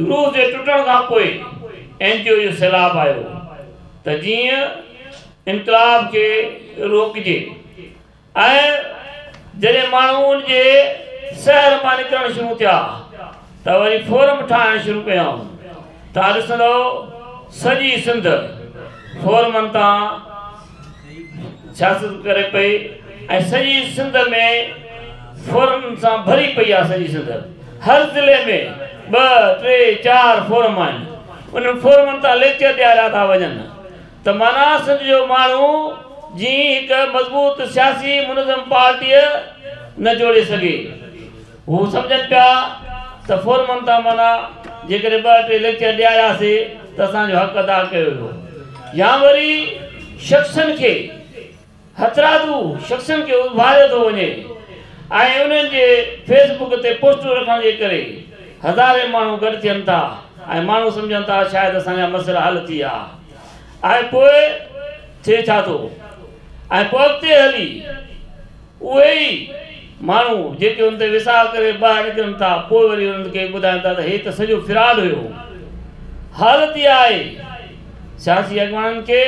روس جي ٽٽڻ کان پوء اين جي او جو سيلاب آيو ته جيئن انقلاب کي روڪجي ۽ جڏهن ماڻهو ان جي سحر مان نڪرڻ شروع ٿيا ته وري فورم ٺاهڻ شروع ڪيائون. توهان ڏسندؤ سڄي سنڌ فورمن تان سياست ڪري پئي ۽ سڄي سنڌ ۾ فورمن سان ڀري پئي آهي. سڄي سنڌ هر ضلعي ۾ 2 3 4 فورم آهن. انهن فورمن تان ليڪچر ڏياريا ٿا وڃن ته معنيٰ سنڌ جو ماڻهو جي هڪ مضبوط سياسي منظم پارٽيء نه جوڙي سگهي. هو سمجهن پيا ته فورمن تان معنيٰ جيڪڏهن 2 3 ليڪچر ڏيارياسي ته اسان جو حق ادا ڪيو ويو، يا وري شخصن کي هٿرادو شخصن کي اڀاريو ٿو وڃي ۽ انهن جي فيس بڪ تي پوسٽون رکڻ جي ڪري هزارين ماڻهو گڏ ٿين ٿا ۽ ماڻهو سمجهن ٿا شايد اسان جا مسئلا حل ٿي ويا ۽ پوء ٿئي ڇا ٿو ۽ پوء اڳتي هلي اهي ئي ماڻهو جيڪي ان تي ويساهه ڪري ٻاهر نڪرن ٿا پوء وري انهن کي ٻڌائن ٿا ته هي ته سڄو فراڊ هيو. حالت اها آهي سياسي اڳواڻن کي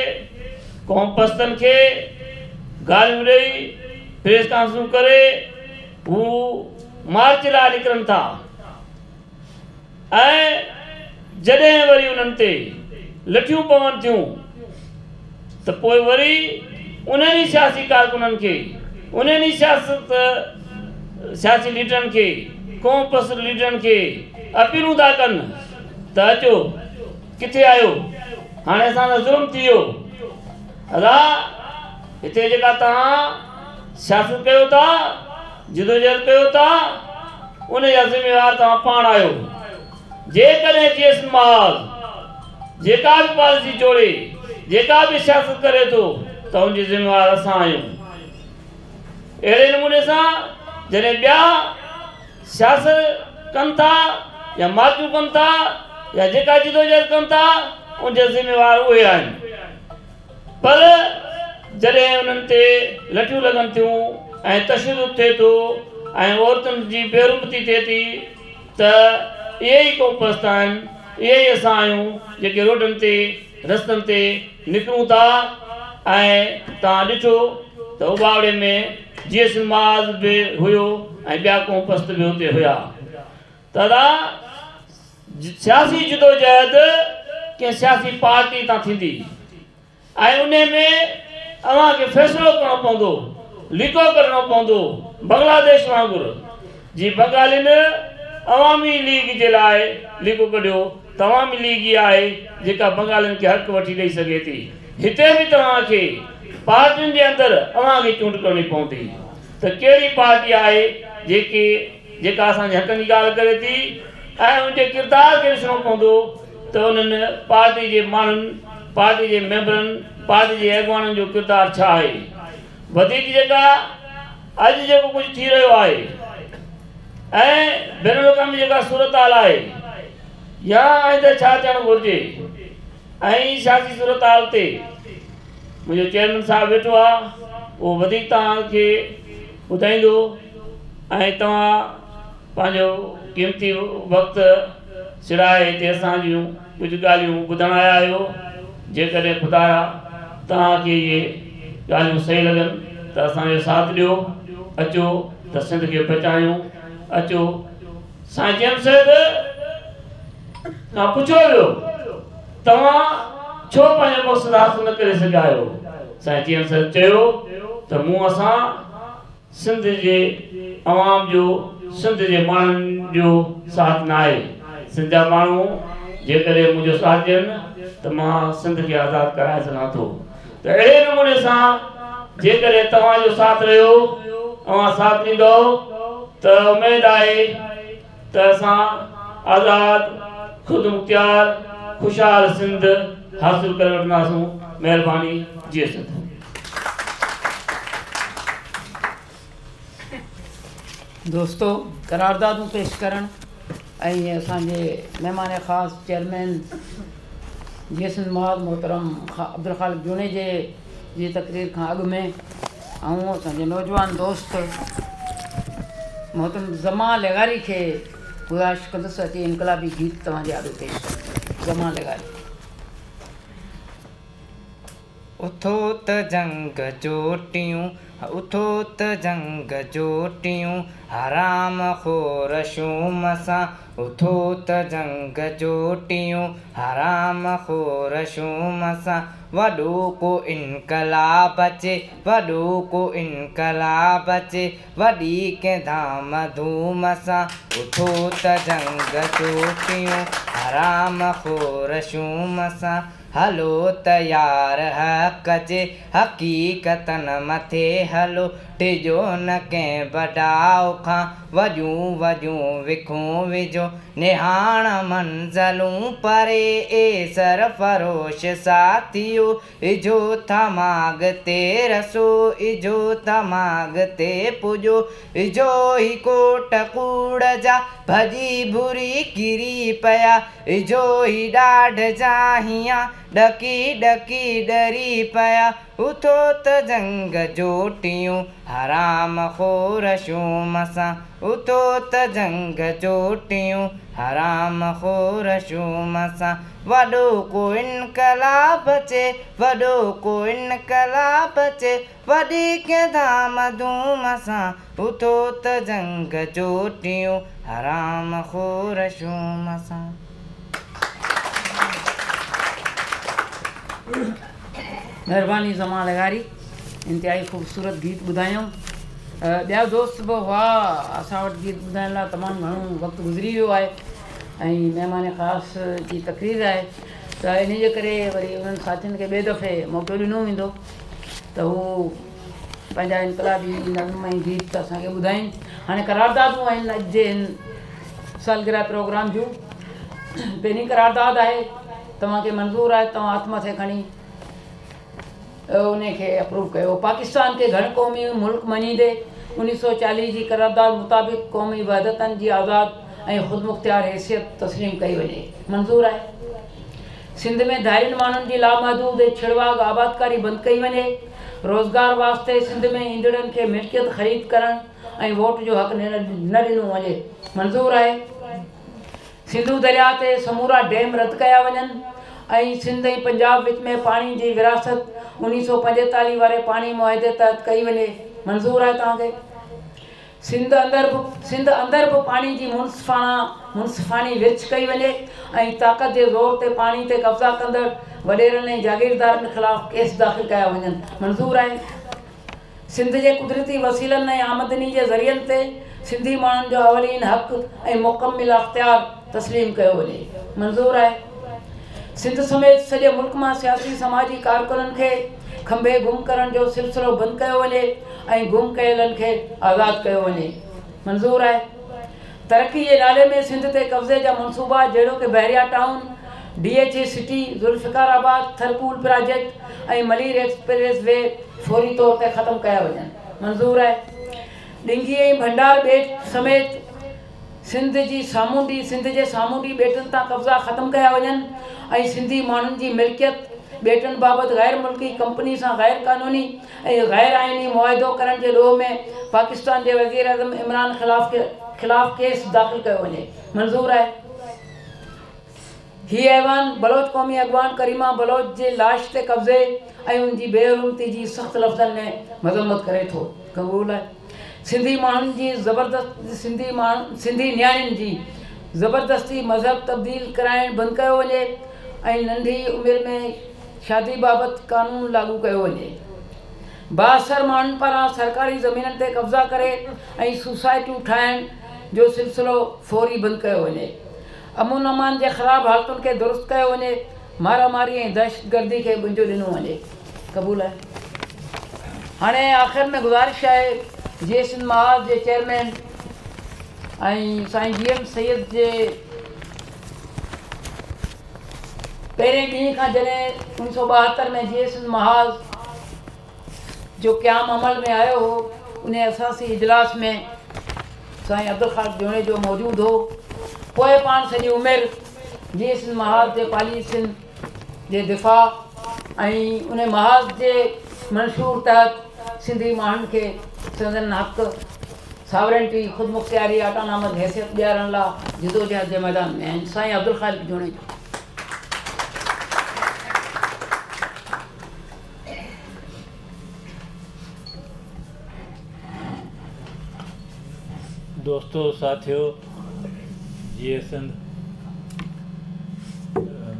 قومپرستن کي گاريون ڏئي پريس ڪانفرنسون ڪري هو مارچ لاء نڪرن ٿا ۽ جڏهن وري انهن تي لٺيون پون ٿيون ته پوء وري انهن ئي سياسي ڪارڪنن کي، انهن ئي سياست سياسي ليڊرن کي، قومپرست ليڊرن کي اپيلون ٿا ڪن ته اچو ڪٿي آهيو، هاڻي اسان سان ظلم ٿي ويو، ادا هتي جيڪا توهان سياست ڪيو ٿا، جدوجهد ڪيو ٿا، ان جا ذميوار توهان پاڻ آهيو. جيڪڏهن جي ايس محاذ جيڪا به پاليسي جوڙي، جيڪا به سياست ڪري ٿو ته ان جي ذميوار اسان آهيون. اهڙي نموني سان جڏهن ٻيا سياست ڪن ٿا يا مارچون ڪن ٿا يا جيڪا جدوجهد ڪن ٿا ان جا ذميوار اهي آهن. پر جڏهن انهن تي لٺيون لڳن ٿيون ۽ تشدد ٿئي ٿو ۽ عورتن جي بيحرمتي ٿئي ٿي ته اهي ئي قومپرست آهن، اهي ئي اسان آهيون جيڪي روڊن تي رستن تي نڪرون ٿا ۽ توهان ڏٺو ته اٻاوڙي ۾ جي ايس محاذ به هيو ۽ ٻيا قومپرست به اتي هيا. ته ادا سياسي جدوجهد ڪنهن سياسي پارٽي تان ٿيندي ۽ انهي ۾ اوهان کي فيصلو ڪرڻو پوندو، ليڪو ڪڍڻو پوندو، بنگلاديش وانگر جي بنگالين عوامي ليگ جي لاء ليڪو ڪڍيو ته عوامي ليگ ئي آهي جيڪا بنگالين کي حق وٺي ڏئي سگهي ٿي. هتي به توهان کي پارٽين جي اندر اوهان کي چونڊ ڪرڻي پوندي ته ڪهڙي پارٽي آهي جيڪي جيڪا اسان جي حقن جي ڳالهه ڪري ٿي ۽ ان جي ڪردار کي ڏسڻو پوندو ته انهن پارٽي جي ماڻهن، پارٽي جي ميمبرن، پارٽي جي اڳواڻن جو ڪردار ڇا آهي. وڌيڪ جيڪا اڄ جيڪو ڪجهه ٿي رهيو آهي ۽ بين الاقوامي جيڪا صورتحال آهي يا آئنده ڇا ٿيڻ گهرجي ۽ سياسي صورت حال تي منهنجو چيئرمين صاحب ويٺو آهي، اهو وڌيڪ توهان کي ٻڌائيندو ۽ توهان پنهنجو قيمتي وقت سڙائي هتي اسان جون ڪجهه ڳالهيون ٻڌڻ آيا آهيو. جيڪڏهن خدايا توهان کي اهي ڳالهيون صحيح لڳن ته اسان جو ساٿ ڏيو. اچو ته سنڌ کي بچايون. اچو. سائين جي ايم سيد کان پڇيو ويو، توهان ڇو پنهنجو مقصد حاصل نه ڪري سگهيا آهيو؟ سائين جي ايم سيد چيو ته مون اسان سنڌ جي عوام جو، سنڌ جي ماڻهن جو ساٿ نه آهي. سنڌ جا ماڻهو جيڪڏهن منهنجو ساٿ ڏين ته مان سنڌ کي آزاد ڪرائي سگهان ٿو. ته اهڙي نموني سان جيڪڏهن توهان جو ساٿ رهيو، اوهان ساٿ ڏيندؤ ته اميد آهي ته اسان آزاد، خودمختيار، خوشحال سنڌ حاصل ڪري وٺنداسون. مهرباني. جيئي سنڌ. دوستو، قراردادون پيش ڪرڻ ۽ اسان جي مهمان خاص چيئرمين جيئي سنڌ محاذ محترم عبدالخالق جوڻيجي جي تقرير کان اڳ ۾ آئون اسان جي نوجوان دوست محترم زمان لغاري کي گذارش ڪندس اچي انقلابي گيت توهان جي آڏو پيش ڪن. زمان لغاري. اٿو ته جنگ جوٽيون، اٿو ته جنگ جوٽيون، حرام خور شوم سان. اٿو ته جنگ جوٽيون، حرام خور شوم سان. وڏو ڪو انقلاب اچي، وڏو ڪو انقلاب اچي، وڏي ڪنهن ڌام ڌوم سان. اٿو ته جنگ جوٽيون، حرام خور شوم سان. هلو ته يار حق جي حقيقتن مٿي هلو، ڊڄو نه ڪنهن بڊاءُ کان، وڏيون وڏيون وکون وجهو، نهاڻ منزلون پري. اي سرفروش ساٿيو، اجهو ٿا ماڳ تي رسو، اجهو ٿا ماڳ تي پڄو. اجهو هي ڪوٽ ڪوڙ جا ڀڄي ڀري ڪري پيا، اجهو هي ڏاڍ جا هيان ڏڪي ڏڪي ڏري پيا. اٿو ته جنگ جوٽيون، حرام خور شوم سان. اٿو ته جنگ جوٽيون، حرام خور شوم سان. وڏو ڪو انقلاب اچي، وڏو ڪو انقلاب اچي، وڏي ڪنهن ڌام ڌوم سان. اٿو ته جنگ جوٽيون، حرام خور شوم سان. مهرباني زمان لغاري، انتهائي خوبصورت گيت ٻڌايائون. ٻيا دوست به هئا اسان وٽ گيت ٻڌائڻ لاءِ، تمام گهڻو وقت گذري ويو آهي ۽ مهمان خاص جي تقرير آهي ته ان جي ڪري وري انهن ساٿين کي ٻئي دفعي موقعو ڏنو ويندو ته هو پنهنجا انقلابي نظم ۽ گيت اسان کي ٻڌائين. هاڻي قراردادون آهن اڄ جي هن سالگرهه پروگرام جون. پهرين قرارداد آهي، توهان کي منظور آهي توهان هٿ مٿي کڻي ان کي اپروو ڪيو. پاڪستان کي گهڻ قومي ملڪ مڃيندي 1940 جي قرارداد مطابق قومي وحدتن جي آزاد ۽ خودمختيار حيثيت تسليم ڪئي وڃي. منظور آهي؟ سنڌ ۾ ڌارين ماڻهن جي لامحدود ۽ ڇڙواڳ آبادڪاري بند ڪئي وڃي. روزگار واسطي سنڌ ۾ ايندڙن کي ملڪيت خريد ڪرڻ ۽ ووٽ جو حق نه ڏنو وڃي. منظور آهي؟ سنڌو درياء تي سمورا ڊيم رد ڪيا وڃن ۽ سنڌ ۽ پنجاب وچ ۾ پاڻي جي ورهاست 1945 واري پاڻي معاهدي تحت ڪئي وڃي. منظور آهي توهان کي؟ سنڌ اندر به پاڻي جي منصفاڻي ورڇ ڪئي وڃي ۽ طاقت جي زور تي پاڻي تي قبضا ڪندڙ وڏيرن ۽ جاگيردارن خلاف ڪيس داخل ڪيا وڃن. منظور آهي؟ سنڌ جي قدرتي وسيلن ۽ آمدني جي ذريعن تي سنڌي ماڻهن جو اولين حق ۽ مڪمل اختيار تسليم ڪيو وڃي. منظور آهي؟ سنڌ سميت سڄي ملڪ مان سياسي سماجي ڪارڪنن کي کنڀي گم ڪرڻ جو سلسلو بند ڪيو وڃي ۽ گم ڪيلن کي آزاد ڪيو وڃي. منظور آهي؟ ترقي جي نالي ۾ سنڌ تي قبضي جا منصوبا جهڙوڪ Bahria town, D H A city, Zulfiqar Abad, Thar coal project ۽ Malir express way فوري طور تي ختم ڪيا وڃن. منظور آهي؟ ڏنگي ۽ ڀنڊار ٻيٽ سميت سنڌ جي سامونڊي سنڌ جي سامونڊي ٻيٽن تان قبضا ختم ڪيا وڃن ۽ سنڌي ماڻهن جي ملڪيت ٻيٽن بابت غير ملڪي ڪمپني سان غير قانوني ۽ غير آئيني معاهدو ڪرڻ جي ڏوهه ۾ پاڪستان جي وزيراعظم عمران خلاف خلاف ڪيس داخل ڪيو وڃي. منظور آهي. هي ايوان بلوچ قومي اڳواڻ ڪريما بلوچ جي لاش تي قبضي ۽ ان جي بي حرمتي جي سخت لفظن ۾ مذمت ڪري ٿو. قبول آهي. سنڌي ماڻهن جي زبردست سنڌي ماڻهن سنڌي نياڻين جي زبردستي مذهب تبديل ڪرائڻ بند ڪيو وڃي ۽ ننڍي عمر ۾ شادي بابت قانون لاڳو ڪيو وڃي. بااثر ماڻهن پاران سرڪاري زمينن تي قبضا ڪري ۽ سوسائٽيون ٺاهڻ جو سلسلو فوري بند ڪيو وڃي. امن امان جي خراب حالتن کي درست ڪيو وڃي. مارا ماري ۽ دهشتگردي کي ٻنجو ڏنو وڃي. قبول آهي. هاڻي آخر ۾ گذارش آهي جيئي سنڌ محاذ جي چيئرمين ۽ سائين جي ايم سيد جي پهرين ڏينهن کان جڏهن 1972 ۾ جيئي سنڌ محاذ جو قيام عمل ۾ آيو هو ان اساسي اجلاس ۾ سائين عبدالخالق جوڻيجو موجود هو پوء پاڻ سڄي عمر جيئي سنڌ محاذ جي پاليسين جي دفاع ۽ ان محاذ جي منشور تحت سنڌي ماڻهن کي سندن حق ساورنٽي، خودمختياري، آٽانامس حيثيت ڏيارڻ لا جدوجهد جي ميدان ۾ آهن. سائين عبدالخالق جوڻيجو. دوستو ساٿيو جيئي سنڌ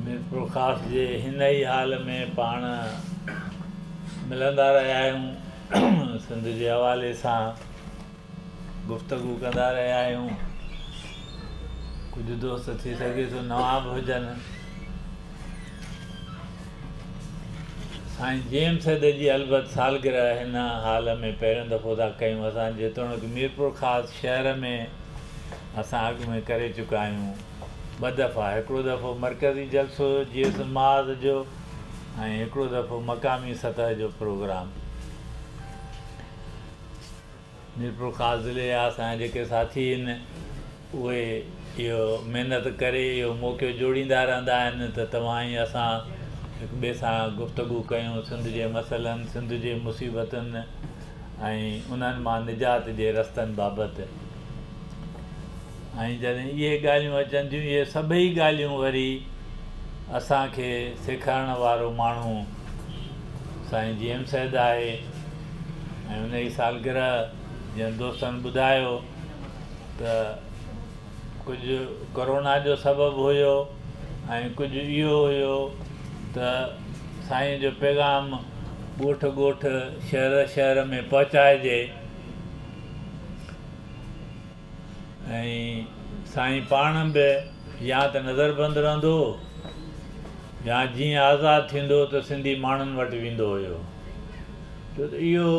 ميرپورخاص جي هن ئي هال ۾ پاڻ ملندا رهيا آهيون سنڌ جي حوالي سان گفتگو ڪندا رهيا آهيون ڪجهه دوست ٿي سگهي ٿو نوان به هجن سائين جي ايم سيد جي البت سالگرهه هن هال ۾ پهريون دفعو ٿا ڪيون اسان جيتوڻيڪ ميرپورخاص شهر ۾ اسان اڳ ۾ ڪري چڪا آهيون ٻه دفعا هڪڙو دفعو مرڪزي جلسو جيئي سنڌ محاذ جو ۽ هڪڙو دفعو مقامي سطح جو پروگرام ميرپورخاص ضلعي جا اسان جا جيڪي ساٿي آهن اهي اهو محنت ڪري اهو موقعو جوڙيندا رهندا آهن ته توهان ۽ اسان هڪ ٻئي سان گفتگو ڪيون سنڌ جي مسئلن سنڌ جي مصيبتن ۽ انهن مان نجات جي رستن بابت ۽ جڏهن اهي ڳالهيون اچن ٿيون اهي سڀئي ڳالهيون وري اسان کي سيکارڻ وارو ماڻهو سائين جي ايم سيد آهي ۽ ان جي سالگرهه جيئن دوستن ٻڌايو ته ڪجهه ڪورونا جو سبب هيو ۽ ڪجهه اهو هيو ته سائين جو پيغام ڳوٺ ڳوٺ شهر شهر ۾ پهچائجي. ۽ سائين پاڻ به يا ته نظربند رهندو هو يا جيئن آزاد ٿيندو هو ته سنڌي ماڻهن وٽ ويندو هيو. ڇو ته اهو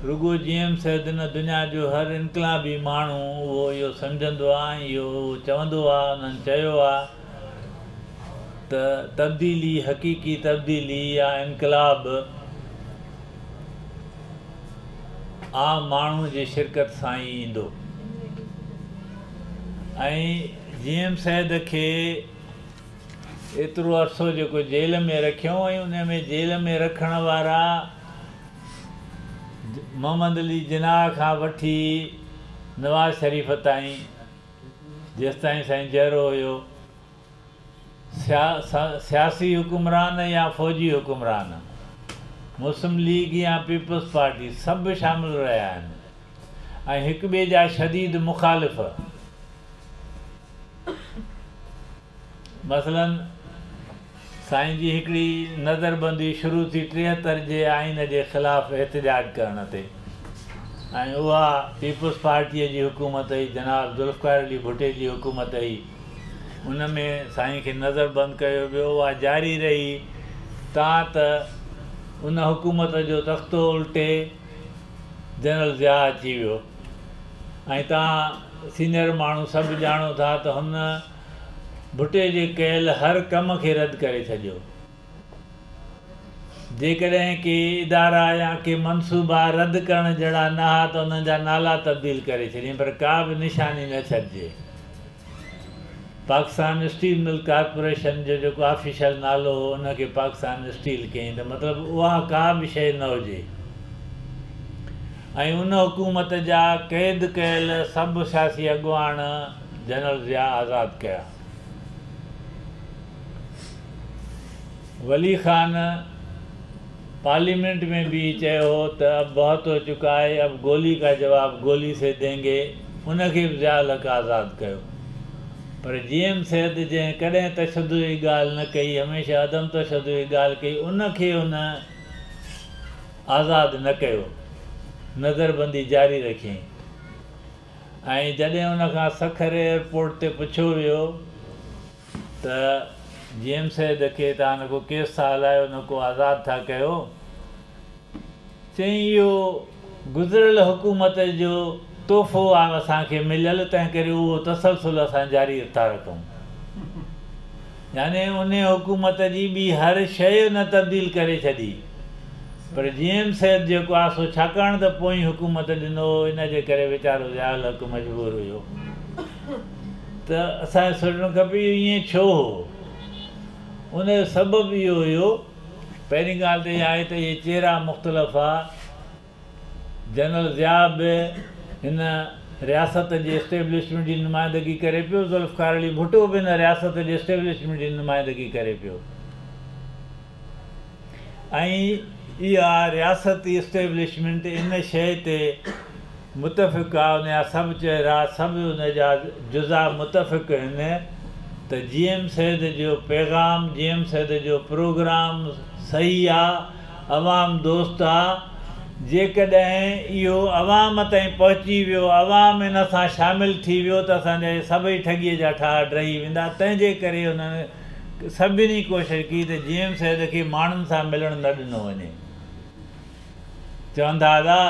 رڳو جي ايم سيد نه دنيا جو هر انقلابي ماڻهو اهو اهو سمجهندو آ ۽ اهو چوندو آ انهن چيو آ ته تبديلي حقيقي تبديلي يا انقلاب عام ماڻهو جي شرڪت سان ئي ايندو ۽ جي ايم سيد کي ايترو عرصو جيڪو جيل ۾ رکيو ۽ ان ۾ جيل ۾ رکڻ وارا محمد علي جناح کان وٺي نواز شريف تائين جيستائين سائين جيئرو هيو سياسي حڪمران يا فوجي حڪمران، مسلم ليگ يا پيپلز پارٽي سڀ شامل رهيا آهن ۽ هڪ ٻئي جا شديد مخالف. مثلاً سائين جي هڪڙي نظربندي شروع ٿي 73 جي آئين جي خلاف احتجاج ڪرڻ تي ۽ اها پيپلز پارٽيء جي حڪومت هئي، جناب ذوالفقار علي ڀٽي جي حڪومت هئي. ان ۾ سائين کي نظر بند ڪيو ويو، اها جاري رهي تان ته ان حڪومت جو تختو الٽي جنرل ضياء اچي ويو ۽ توهان سينئر ماڻهو سڀ ڄاڻو ٿا ته هن ڀٽي جي ڪيل هر ڪم کي رد ڪري ڇڏيو. جيڪڏهن ڪي ادارا يا ڪي منصوبا رد ڪرڻ جهڙا نه ها ته انهن جا نالا تبديل ڪري ڇڏين پر ڪا به نشاني نه ڇڏجي. پاڪستان اسٽيل مل ڪارپوريشن جو جيڪو آفيشل نالو هو ان کي پاڪستان اسٽيل ڪيائين ته مطلب اها ڪا به شيء نه هجي ۽ ان حڪومت جا قيد ڪيل سڀ سياسي اڳواڻ جنرل ضياء آزاد ڪيا. ولي خان پارليمينٽ ۾ بيهي چيو هو ته اب بهت هو چڪا هي اب گولي ڪا جواب گولي سي دينگي ان کي به ضياء الحق آزاد ڪيو پر جي ايم سيد جنهن ڪڏهن تشدد جي ڳالهه نه ڪئي هميشه عدم تشدد جي ڳالهه ڪئي ان کي هن آزاد نه ڪيو نظربندي جاري رکيائين ۽ جڏهن ان کان سکر ايئرپورٽ تي پڇيو ويو ته جي ايم سيد کي توهان نه ڪو ڪيس ٿا هلايو نه ڪو آزاد ٿا ڪيو. چيائين اهو گذريل حڪومت جو تحفو آهي اسان کي مليل تنهن ڪري اهو تسلسل اسان جاري ٿا رکون. يعني انهي حڪومت جي ٻي هر شيء هن تبديل ڪري ڇڏي پر جي ايم سيد جيڪو آهي سو ڇاڪاڻ ته پوئين حڪومت ڏنو هو ان جي ڪري ويچارو ضياء الحق مجبور هيو. ته اسان کي سوچڻ کپي اهو ائين ڇو هو؟ ان جو سبب اهو هيو، پهرين ڳالهه ته اها آهي ته اهي چهرا مختلف ها، جنرل ضياء به هن رياست جي اسٽيبلشمينٽ جي نمائندگي ڪري پيو، ذوالفقار علي ڀٽو به هن رياست جي اسٽيبلشمينٽ جي نمائندگي ڪري پيو ۽ اها رياستي اسٽيبلشمينٽ ان شيء تي متفق آ، ان جا سڀ چهرا، سڀ ان جا جزا متفق هن ته جي ايم سيد جو پيغام، جي ايم سيد جو پروگرام صحيح آ، عوام دوست آ، جيڪڏهن اهو عوام تائين پهچي ويو، عوام ان سان شامل ٿي ويو ته اسان جا اهي سڀئي ٺڳيء جا ٺاهه ڊهي ويندا، تنهن جي ڪري انهن سڀني ڪوشش ڪئي ته جي ايم سيد کي ماڻهن سان ملڻ نه ڏنو وڃي. چون ٿا ادا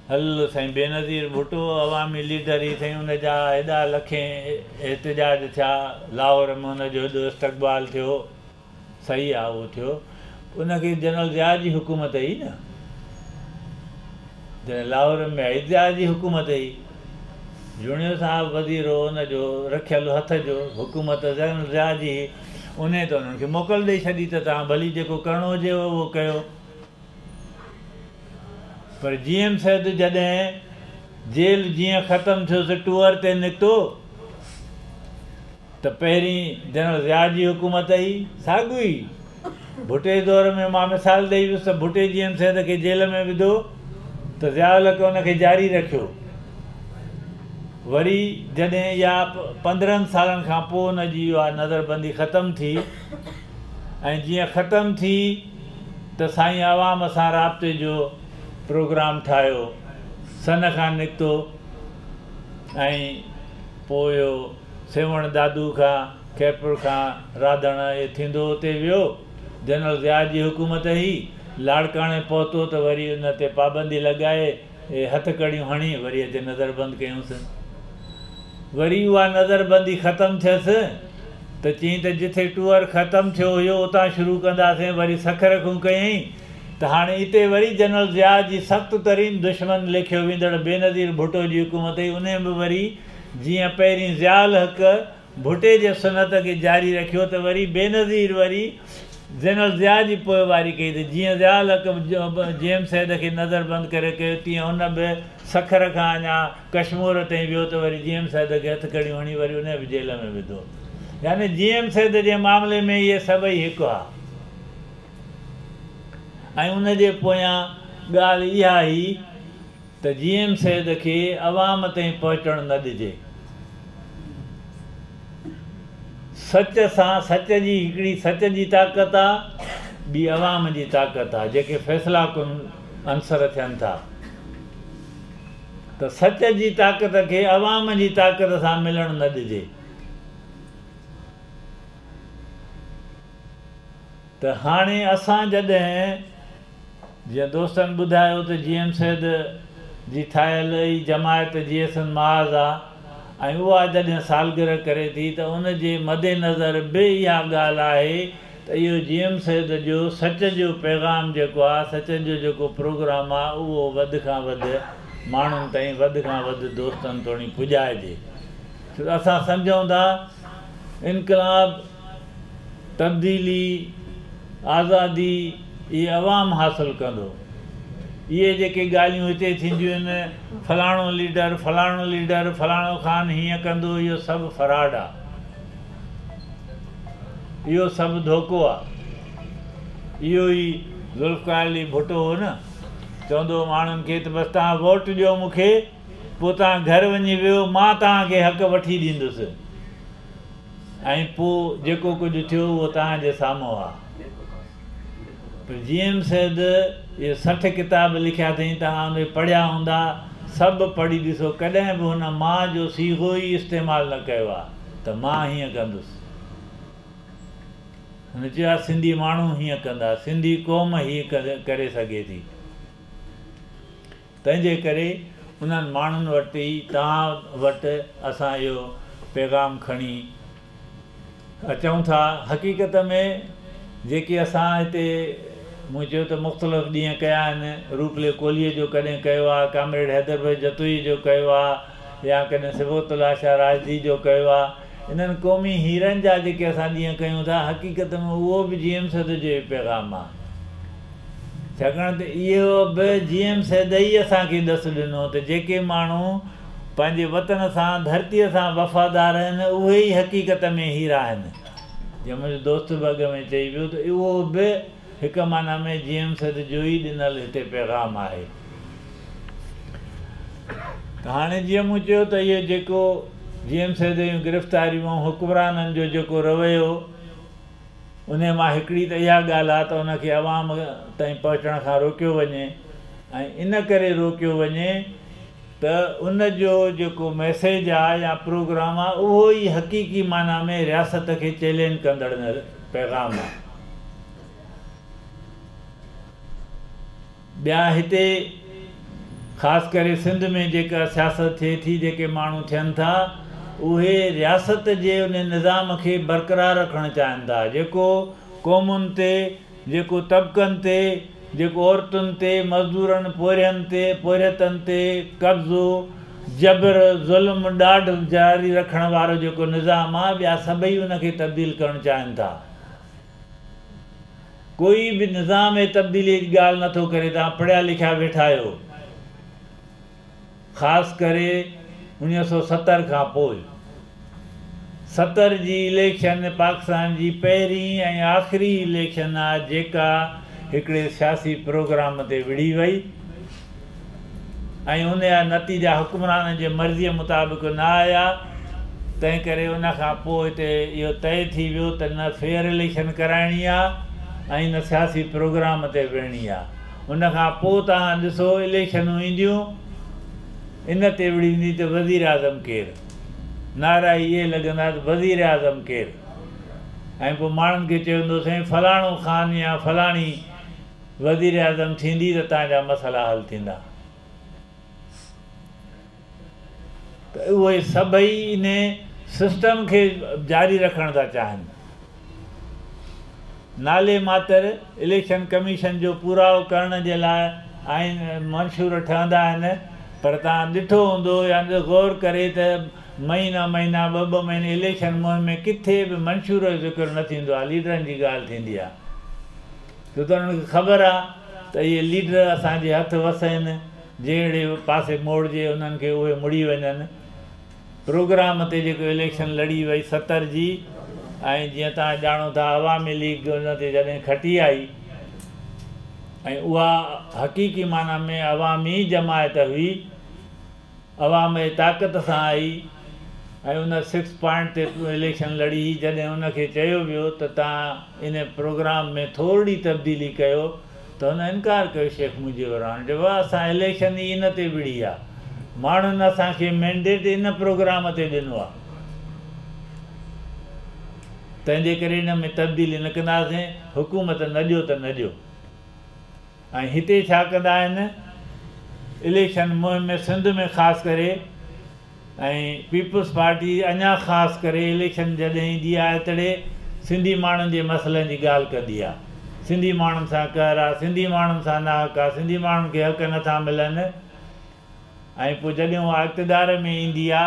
هل سائين بينظير ڀٽو عوامي ليڊر هئي سائين ان جا هيڏا لکين احتجاج ٿيا لاهور ۾ ان جو هيڏو استقبال ٿيو صحيح آ اهو ٿيو ان کي جنرل ضياء جي حڪومت هئي نه جڏهن لاهور ۾ آئي ضياء جي حڪومت هئي جوڻيجو صاحب وزير هو ان جو رکيل هٿ جو حڪومت جنرل ضياء جي هئي انهي ته انهن کي موڪل ڏئي ڇڏي ته توهان ڀلي جيڪو ڪرڻو هجيو اهو ڪيو. پر جي ايم سيد جڏهن جيل جيئن ختم ٿيس ٽوئر تي نڪتو ته پهرين جنرل ضياء جي حڪومت هئي ساڳيو ئي ڀٽي جي دور ۾ مان مثال ڏئي ويس ته ڀٽي جي ايم سيد کي جيل ۾ وڌو ته ضياء الحق ان کي جاري رکيو وري جڏهن اها 15 سالن کان پوء ان جي اها نظربندي ختم ٿي ۽ جيئن ختم ٿي ته سائين عوام سان رابطي جو پروگرام ٺاهيو، سن کان نڪتو ۽ پوء اهو سيوهڻ دادو کان خيرپور کان راڌڻ اهي ٿيندو اتي ويو، جنرل ضياء جي حڪومت هئي، لاڙڪاڻي پهتو ته وري ان تي پابندي لڳائي اهي هٿ ڪڙيون هڻي وري اچي نظربند ڪيونس. وري اها نظربندي ختم ٿيس ته چيائين ته جٿي ٽوئر ختم ٿيو هيو اتان شروع ڪنداسين وري سکر کان ڪيائين ته هاڻي اتي وري جنرل ضياء جي سخت ترين دشمن ليکيو ويندڙ بينظير ڀٽو جي حڪومت هئي انهي به وري جيئن پهرين ضياء الحق ڀٽي جي سنت کي جاري رکيو ته وري بينظير وري جنرل ضياء جي پوئواري ڪئي ته جيئن ضياء الحق جي ايم سيد کي نظربند ڪري ڪيو تيئن هن به سکر کان اڃا ڪشمور تائين ويو ته وري جي ايم سيد کي هٿڪڙيون هڻي وري انهي به جيل ۾ وڌو يعني جي ايم سيد جي معاملي ۾ اهي سڀئي هڪ ها ۽ ان جي پويان ڳالهه اها هئي ته جي ايم سيد کي عوام تائين پهچڻ نه ڏجي. سچ سان سچ جي هڪڙي سچ جي طاقت آ ٻي عوام جي طاقت آ جيڪي فيصلا ڪن عنصر ٿين ٿا ته سچ جي طاقت کي عوام جي طاقت سان ملڻ نه ڏجي. ته هاڻي اسان جڏهن جيئن دوستن ٻڌايو ته جي ايم سيد جي ٺاهيل ئي جماعت جيئي سنڌ محاذ آ ۽ اها جڏهن سالگرهه ڪري ٿي ته ان جي مدنظر به اها ڳالهه آهي ته اهو جي ايم سيد جو سچ جو پيغام جيڪو آ، سچ جو جيڪو پروگرام آ، اهو وڌ کان وڌ ماڻهن تائين، وڌ کان وڌ دوستن توڻي پڄائجي. ڇو ته اسان سمجهون ٿا انقلاب، تبديلي، آزادي اهي عوام حاصل ڪندو. اهي جيڪي ڳالهيون هتي ٿينديون آهن، فلاڻو ليڊر، فلاڻو ليڊر، فلاڻو خان هيئن ڪندو، اهو سڀ فراڊ آ. اهو سڀ ڌوڪو آ. اهو ئي ذوالفقار علي ڀٽو هو نه، چوندو هو ماڻهن کي ته بس توهان ووٽ ڏيو مون کي، پوء توهان گهر وڃي ويهو، مان توهان کي حق وٺي ڏيندس. ۽ پوء جيڪو ڪجهه ٿيو اهو توهان جي سامهون آ. پر جي ايم سيد اهي 60 ڪتاب لکيا اٿئين، توهان اهي پڙهيا هوندا، سڀ پڙهي ڏسو، ڪڏهن به هن مان جو صيغو ئي استعمال نه ڪيو آ ته مان هيئن ڪندس. هن چيو آ سنڌي ماڻهو هيئن ڪندا، سنڌي قوم هيئن ڪري سگهي ٿي. تنهنجي ڪري انهن ماڻهن وٽ ئي توهان وٽ اسان اهو پيغام کڻي اچون ٿا. حقيقت ۾ جيڪي اسان هتي مون چيو ته مختلف ڏينهن ڪيا آهن، روپلي ڪولهيء جو ڪڏهن ڪيو آهي، ڪامريڊ حيدر بخش جتوئيء جو ڪيو آهي يا ڪڏهن صبغت الله شاهه راشدي جو ڪيو آهي، انهن قومي هيرن جا جيڪي اسان ڏينهن ڪيون ٿا، حقيقت ۾ اهو به جي ايم سيد جو ئي پيغام آهي. ڇاڪاڻ ته اهو به جي ايم سيد ئي اسان کي ڏس ڏنو ته جيڪي ماڻهو پنهنجي وطن سان، ڌرتيء سان وفادار آهن، اهي ئي حقيقت ۾ هيرا آهن. جيئن منهنجو دوست به اڳ ۾ چئي ويو ته اهو به هڪ معنيٰ ۾ جي ايم سيد جو ئي ڏنل هتي پيغام آهي. ته هاڻي جيئن مون چيو ته اهو جيڪو جي ايم سيد جون گرفتاريون ۽ حڪمرانن جو جيڪو رويو، انهيء مان هڪڙي ته اها ڳالهه آهي ته ان کي عوام تائين پهچڻ کان روڪيو وڃي ۽ ان ڪري روڪيو وڃي ته ان جو جيڪو ميسيج آهي يا پروگرام آهي اهو ئي حقيقي معنيٰ ۾ رياست کي چئلينج ڪندڙ پيغام آهي. ٻيا هتي خاص ڪري سنڌ ۾ جيڪا سياست ٿئي ٿي، جيڪي ماڻهو ٿين ٿا، اهي رياست جي ان نظام کي برقرار رکڻ چاهين ٿا، جيڪو قومن تي، جيڪو طبقن تي، جيڪو عورتن تي، مزدورن، پورهين تي، پورهيتن تي قبضو، جبر، ظلم، ڏاڍ جاري رکڻ وارو جيڪو نظام آهي، ٻيا سڀئي ان کي تبديل ڪرڻ چاهين ٿا. ڪوئي به نظام جي تبديليء جي ڳالهه نه ٿو ڪري، توهان پڙهيا لکيا ويٺا آهيو، خاص ڪري 1970 کان پوء. 70 جي اليڪشن پاڪستان جي پهرين ۽ آخري اليڪشن آ جيڪا هڪڙي سياسي پروگرام تي وڙهي وئي ۽ ان جا نتيجا حڪمرانن جي مرضيء مطابق نه آيا، تنهن ڪري ان کان پوء هتي اهو طئي ٿي ويو ته نه فيئر اليڪشن ڪرائڻي آ ۽ نه سياسي پروگرام تي وڙهڻي آ. ان کان پوء توهان ڏسو اليڪشنون اينديون ان تي وڙهي ويندي ته وزيراعظم ڪير؟ نعرا ئي اهي لڳندا ته وزيراعظم ڪير؟ ۽ پوء ماڻهن کي چيو ويندو سائين فلاڻو خان يا فلاڻي وزيراعظم ٿيندي ته توهان جا مسئلا حل ٿيندا. ته اهي سڀئي ان سسٽم کي جاري رکڻ ٿا چاهن. نالي ماتر اليڪشن ڪميشن جو پورائو ڪرڻ جي لاء آئين منشور ٺهندا آهن پر توهان ڏٺو هوندو يا غور ڪري ته مهينا مهينا ٻه ٻه مهيني اليڪشن مهم ۾ ڪٿي به منشور جو ذڪر نه ٿيندو آهي ليڊرن جي ڳالهه ٿيندي آهي. ڇو ته انهن کي خبر آ ته اهي ليڊر اسان جي هٿ وس آهن، جهڙي پاسي موڙجي انهن کي اهي مڙي وڃن. پروگرام تي جيڪو اليڪشن لڙي وئي 70 جي ۽ جيئن توهان ڄاڻو ٿا عوامي ليگ ان تي جڏهن کٽي آئي ۽ اها حقيقي معنيٰ ۾ عوامي جماعت هئي، عوام جي طاقت سان آئي ۽ ان سڪس پوائنٽ تي اليڪشن لڙي هئي جڏهن ان کي چيو ويو ته توهان ان پروگرام ۾ ٿورڙي تبديلي ڪيو ته هن انڪار ڪيو شيخ مجيب الرحمان چيو بابا اسان اليڪشن ئي ان تي وڙهي آ ماڻهن اسان کي مينڊيٽ ان پروگرام تي ڏنو آ تنهن جي ڪري ان ۾ تبديلي نه ڪنداسين حڪومت نه ڏيو ته نه ڏيو. ۽ هتي ڇا ڪندا آهن اليڪشن مهم ۾ سنڌ ۾ خاص ڪري ۽ پيپلز پارٽي اڃا خاص ڪري اليڪشن جڏهن ايندي آهي تڏهن سنڌي ماڻهن جي مسئلن جي ڳالهه ڪندي آ. سنڌي ماڻهن سان قهر آ، سنڌي ماڻهن سان ناحق آ، سنڌي ماڻهن کي حق نه ٿا ملن ۽ پوء جڏهن اها اقتدار ۾ ايندي آ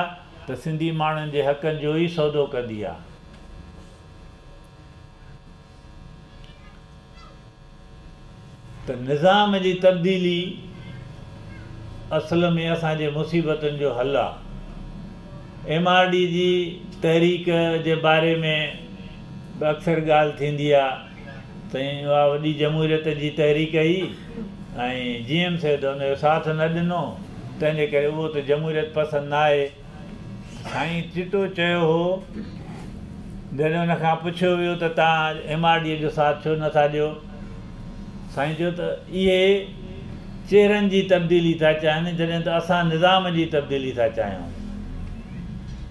ته سنڌي ماڻهن جي حقن جو ئي سودو ڪندي آ. ته نظام جي تبديلي اصل ۾ اسان جي مصيبتن جو حل آ. ايم آر ڊي جي تحريڪ جي باري ۾ به اڪثر ڳالهه ٿيندي آ ته اها وڏي جمهوريت جي تحريڪ هئي ۽ جي ايم سيد ان جو ساٿ نه ڏنو تنهن جي ڪري اهو ته جمهوريت پسند ناهي. سائين چٽو چيو هو، جڏهن ان کان پڇيو ويو ته توهان ايم آر ڊي جو ساٿ ڇو نه ٿا ڏيو؟ سائين چيو ته اهي چهرن جي تبديلي ٿا چاهين جڏهن ته اسان نظام جي تبديلي ٿا چاهيون.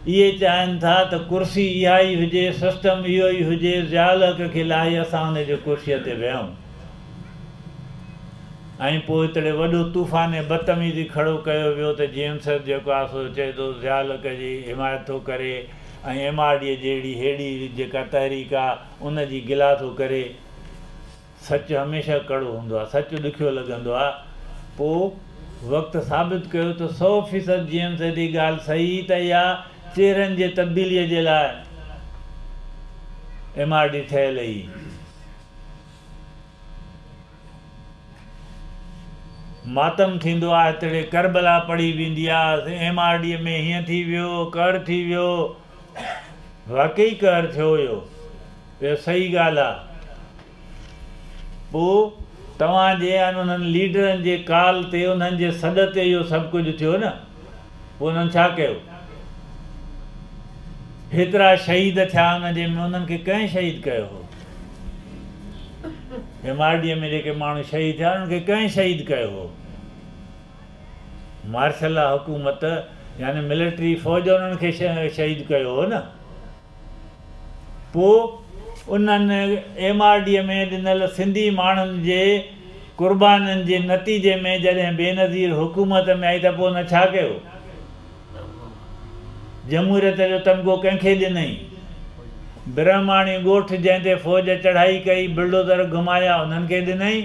اهي چاهين ٿا ته ڪرسي اها ئي هجي، سسٽم اهو ئي هجي، ضياء الحق کي لاهي اسان ان جي ڪرسيء تي ويهون. ۽ پوء هتڙي وڏو طوفان بدتميزي کڙو ڪيو ويو ته جي ايم سيد جيڪو آهي سو چئي ٿو ضياء الحق جي حمايت ٿو ڪري ۽ ايم آر ڊي جهڙي ههڙي جيڪا تحريڪ آهي ان جي گلا ٿو ڪري. سچ هميشه ڪڙو هوندو آهي، سچ ڏکيو لڳندو آهي. پوء وقت ثابت ڪيو ته 100% جي ايم سيد جي ڳالهه صحيح هئي ته اها چهرن جي تبديليء جي لاء ايم آر ڊي ٺهيل هئي. ماتم ٿيندو آ هتڙي ڪربلا پڙهي ويندي آ ايم آر ڊي ۾ هيئن ٿي ويو قهر ٿي ويو واقعي قهر ٿيو هيو اهو صحيح ڳالهه آ پو توهان جي ۽ انهن ليڊرن جي ڪال تي انهن جي سڏ تي اهو سڀ ڪجهه ٿيو نه پو انهن ڇا ڪيو هيترا شهيد ٿيا ان جي ۾ انهن کي ڪنهن شهيد ڪيو هو ايم آر ڊي ۾ جيڪي ماڻهو شهيد ٿيا انهن کي ڪنهن شهيد ڪيو هو؟ مارشل لا حڪومت يعني ملٽري فوج انهن کي شهيد ڪيو هو نه. پوء انهن ايم آر ڊي ۾ ڏنل سنڌي ماڻهن جي قربانين جي نتيجي ۾ جڏهن بينظير حڪومت ۾ آئي ته پوء ان ڇا ڪيو؟ جمهوريت جو تمغو ڪنهن کي ڏنئي؟ برهماڻي ڳوٺ جنهن تي فوج چڙهائي ڪئي، بلڊوزر گهمايا، انهن کي ڏنئي؟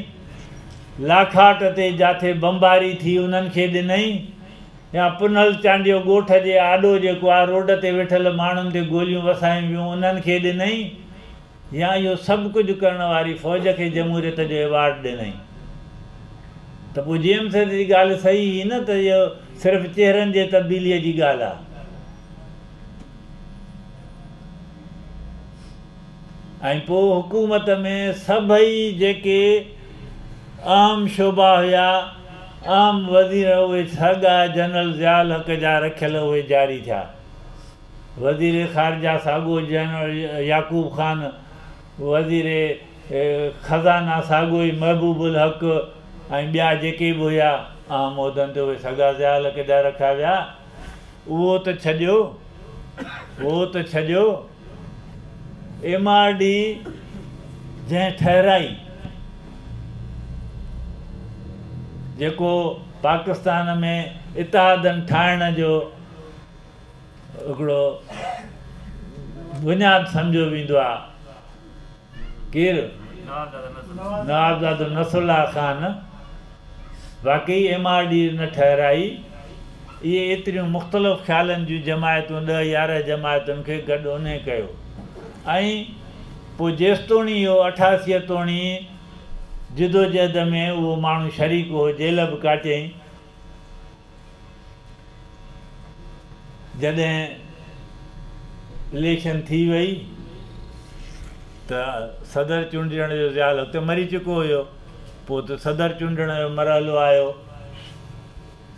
لاکاٽ تي جاٿي بمباري ٿي، انهن کي ڏنئي؟ يا پنهل چانڊيو ڳوٺ جي آڏو جيڪو آ روڊ تي ويٺل ماڻهن تي گوليون وسايون ويون، انهن کي ڏنئي؟ يا اهو سڀ ڪجهه ڪرڻ واري فوج کي جمهوريت جو ايوارڊ ڏنئي ته پوء جي ايم سيد جي ڳالهه صحيح هئي نه ته اهو صرف چهرن جي تبديليء جي ڳالهه آهي ۽ پوء حڪومت ۾ سڀئي جيڪي اهم شعبا هيا اهم وزير اهي ساڳا جنرل ضياء الحق جا رکيل اهي جاري ٿيا. وزير خارجه ساڳو جنرل يعقوب خان، وزير خزانه ساڳو ئي محبوب الحق ۽ ٻيا جيڪي به هيا اهم عهدن تي اهي سڳا ضياء الحق جا رکيا ويا. اهو ته ڇڏيو اهو ته ڇڏيو ايم آر ڊي جنهن ٺهرائي جيڪو پاڪستان ۾ اتحادن ٺاهڻ جو هڪڙو بنياد سمجهيو ويندو آهي. ڪير؟ نوابزادو نصرالله خان واقعي ايم آر ڊي نه ٺهرائي. اهي ايتريون مختلف خيالن جون جماعتون ڏهه 11 جماعتن کي گڏ انهي ڪيو ۽ پوء جيستوڻي اهو 88 توڻي جدوجهد ۾ اهو ماڻهو شريڪ هو جيل به ڪاٽيائين. جڏهن اليڪشن ٿي وئي ته صدر چونڊجڻ جو ضياء الحق ته مري چڪو هيو پوء ته صدر چونڊڻ جو مرحلو آيو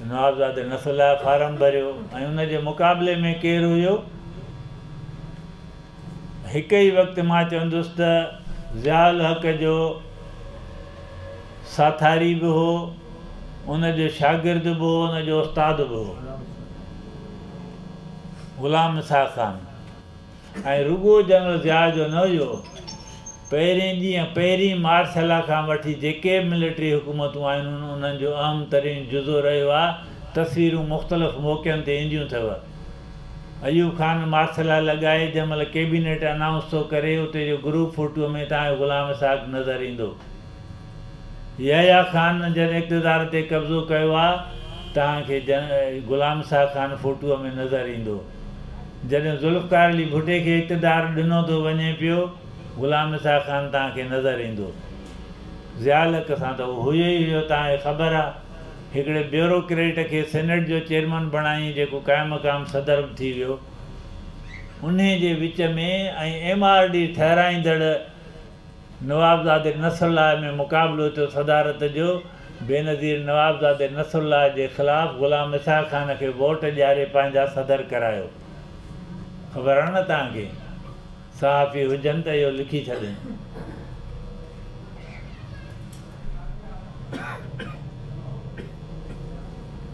نوابزادي نصرالله فارم ڀريو ۽ ان جي مقابلي ۾ ڪير هيو هڪ ئي وقت مان چوندس ته ضياء الحق جو ساٿاري به هو، ان جو شاگرد به هو، ان جو استاد به هو. غلام اسحاق خان ۽ رڳو جنرل ضياء جو نه هيو، پهرين ڏينهن پهرين مارشل لا کان وٺي جيڪي به ملٽري حڪومتون آيون انهن جو اهم ترين جزو رهيو آهي، تصويرون مختلف موقعن تي اينديون اٿو. ايوب خان مارشل لا لڳائي جنهن مهل ڪيبينيٽ انائونس ٿو ڪري اتي جو گروپ فوٽو ۾ توهان کي غلام اسحاق نظر ايندو. يحيٰ خان جڏهن اقتدار تي قبضو ڪيو آ توهان کي غلام اسحاق خان فوٽوء ۾ نظر ايندو. جڏهن ذوالفقار علي ڀٽي کي اقتدار ڏنو ٿو وڃي پيو غلام اسحاق خان توهان کي نظر ايندو. ضياء الحق سان ته اهو هيو ئي هيو توهان کي خبر آ. هڪڙي بيوروڪريٽ کي سينيٽ جو چيئرمن بڻايائين جيڪو قائم مقام صدر به ٿي ويو. انهي جي وچ ۾ ۽ ايم آر ڊي ٺهرائيندڙ نوابزادي نصرالله ۾ مقابلو ٿيو صدارت جو، بينظير نوابزادي نصرالله جي خلاف غلام اسحاق خان کي ووٽ ڏياري پنهنجا صدر ڪرايو. خبر آ نه توهان کي؟ صحافي هجن ته اهو لکي ڇڏين.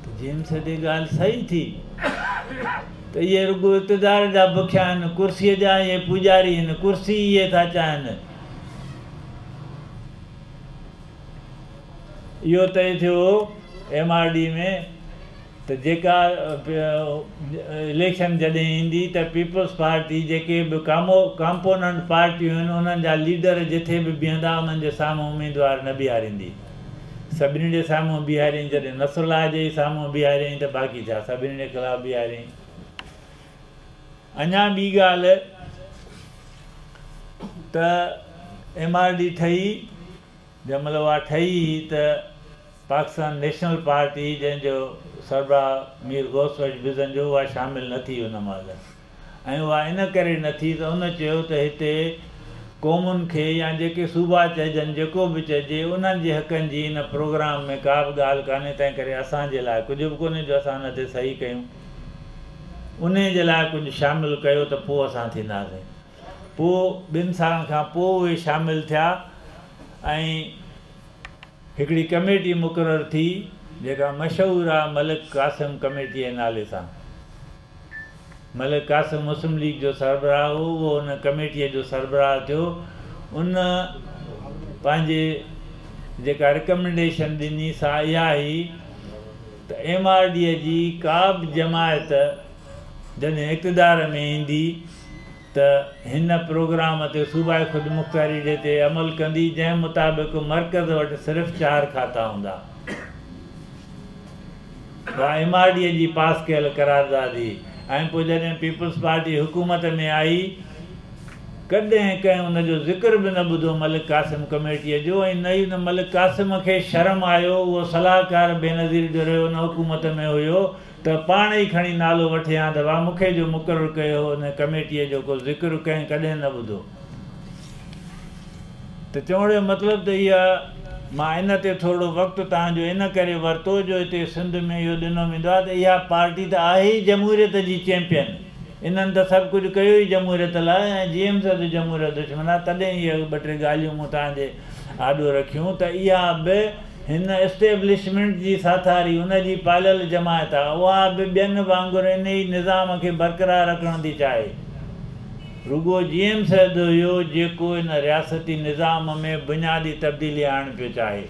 ته جي ايم سيد جي ڳالهه صحيح ٿي ته اهي رڳو اقتدار جا بکيا آهن، ڪرسيء جا اهي پوڄاري آهن، ڪرسي اهي ٿا چاهين. اهو طئي ٿيو هو ايم آر ڊي ۾ ته جيڪا اليڪشن جڏهن ايندي ته پيپلز پارٽي جيڪي به ڪامپوننٽ پارٽيون آهن انهن جا ليڊر جٿي به بيهندا انهن جي سامهون اميدوار نه بيهاريندي. سڀني جي سامهون بيهاريائين جڏهن نصرالله جي ئي سامهون بيهاريائين ته باقي ڇا سڀني جي خلاف بيهاريائين. اڃا ٻي ڳالهه ته ايم آر ڊي ٺهي جنهن مهل اها ٺهي هئي ته پاڪستان نيشنل پارٽي جنهن جو سربراهه مير غوث بخش بزنجو اها شامل نه ٿي ان مهل ۽ اها ان ڪري نه ٿي ته ان چيو ته هتي قومن کي يا جيڪي صوبا چئجن جيڪو به چئجي انهن جي حقن جي ان پروگرام ۾ ڪا به ڳالهه ڪانهي تنهن ڪري اسان جي لاء ڪجهه به ڪونهي جو اسان ان تي صحيح ڪيون انهي جي لاء ڪجهه شامل ڪيو ته پوء اسان ٿينداسين. پوء ٻن سالن کان پوء اهي شامل ٿيا ۽ هڪڙي ڪميٽي مقرر ٿي جيڪا مشهور آهي ملڪ قاسم ڪميٽيء جي نالي سان. ملڪ قاسم مسلم ليگ جو سربراهه هو، اهو ان ڪميٽيء جو سربراهه ٿيو. ان پنهنجي جيڪا رڪمنڊيشن ڏني سا اها هئي ته ايم آر ڊيء جي ڪا به جماعت جڏهن اقتدار ۾ ايندي ته هن پروگرام تي صوبائي خودمختياري ڊي تي عمل ڪندي جنهن مطابق مرڪز وٽ صرف چار کاتا هوندا. اها ايم آر ڊي جي پاس ڪيل قرارداد هئي ۽ پوء جڏهن پيپلز پارٽي حڪومت ۾ آئي ڪڏهن ڪنهن ان جو ذڪر به نه ٻڌو ملڪ قاسم ڪميٽيء جو ۽ نه ئي ان ملڪ قاسم کي شرم آيو اهو صلاحڪار بينظير جو رهيو ان حڪومت ۾ هيو ته پاڻ ئي کڻي نالو وٺي هان ته وا مون کي جو مقرر ڪيو هو ان ڪميٽيء جو ڪو ذڪر ڪنهن ڪڏهن نه ٻڌو. ته چوڻ جو مطلب ته اها مان ان تي ٿورڙو وقت توهان جو ان ڪري ورتو جو هتي سنڌ ۾ اهو ڏنو ويندو آهي ته اها پارٽي ته آهي ئي جمهوريت جي چيمپين انهن ته سڀ ڪجهه ڪيو ئي جمهوريت لاء ۽ جي ايم سيد جمهوريت دشمن آهي تڏهن اهي ٻه ٽي ڳالهيون مون توهان جي آڏو رکيون ته اها به هن اسٽيبلشمينٽ جي ساٿاري، ان جي پاليل جماعت آ، اها به ٻين وانگر انهي نظام کي برقرار رکڻ ٿي چاهي. رڳو جي ايم سيد هيو جيڪو ان رياستي نظام ۾ بنيادي تبديلي آڻڻ پيو چاهي.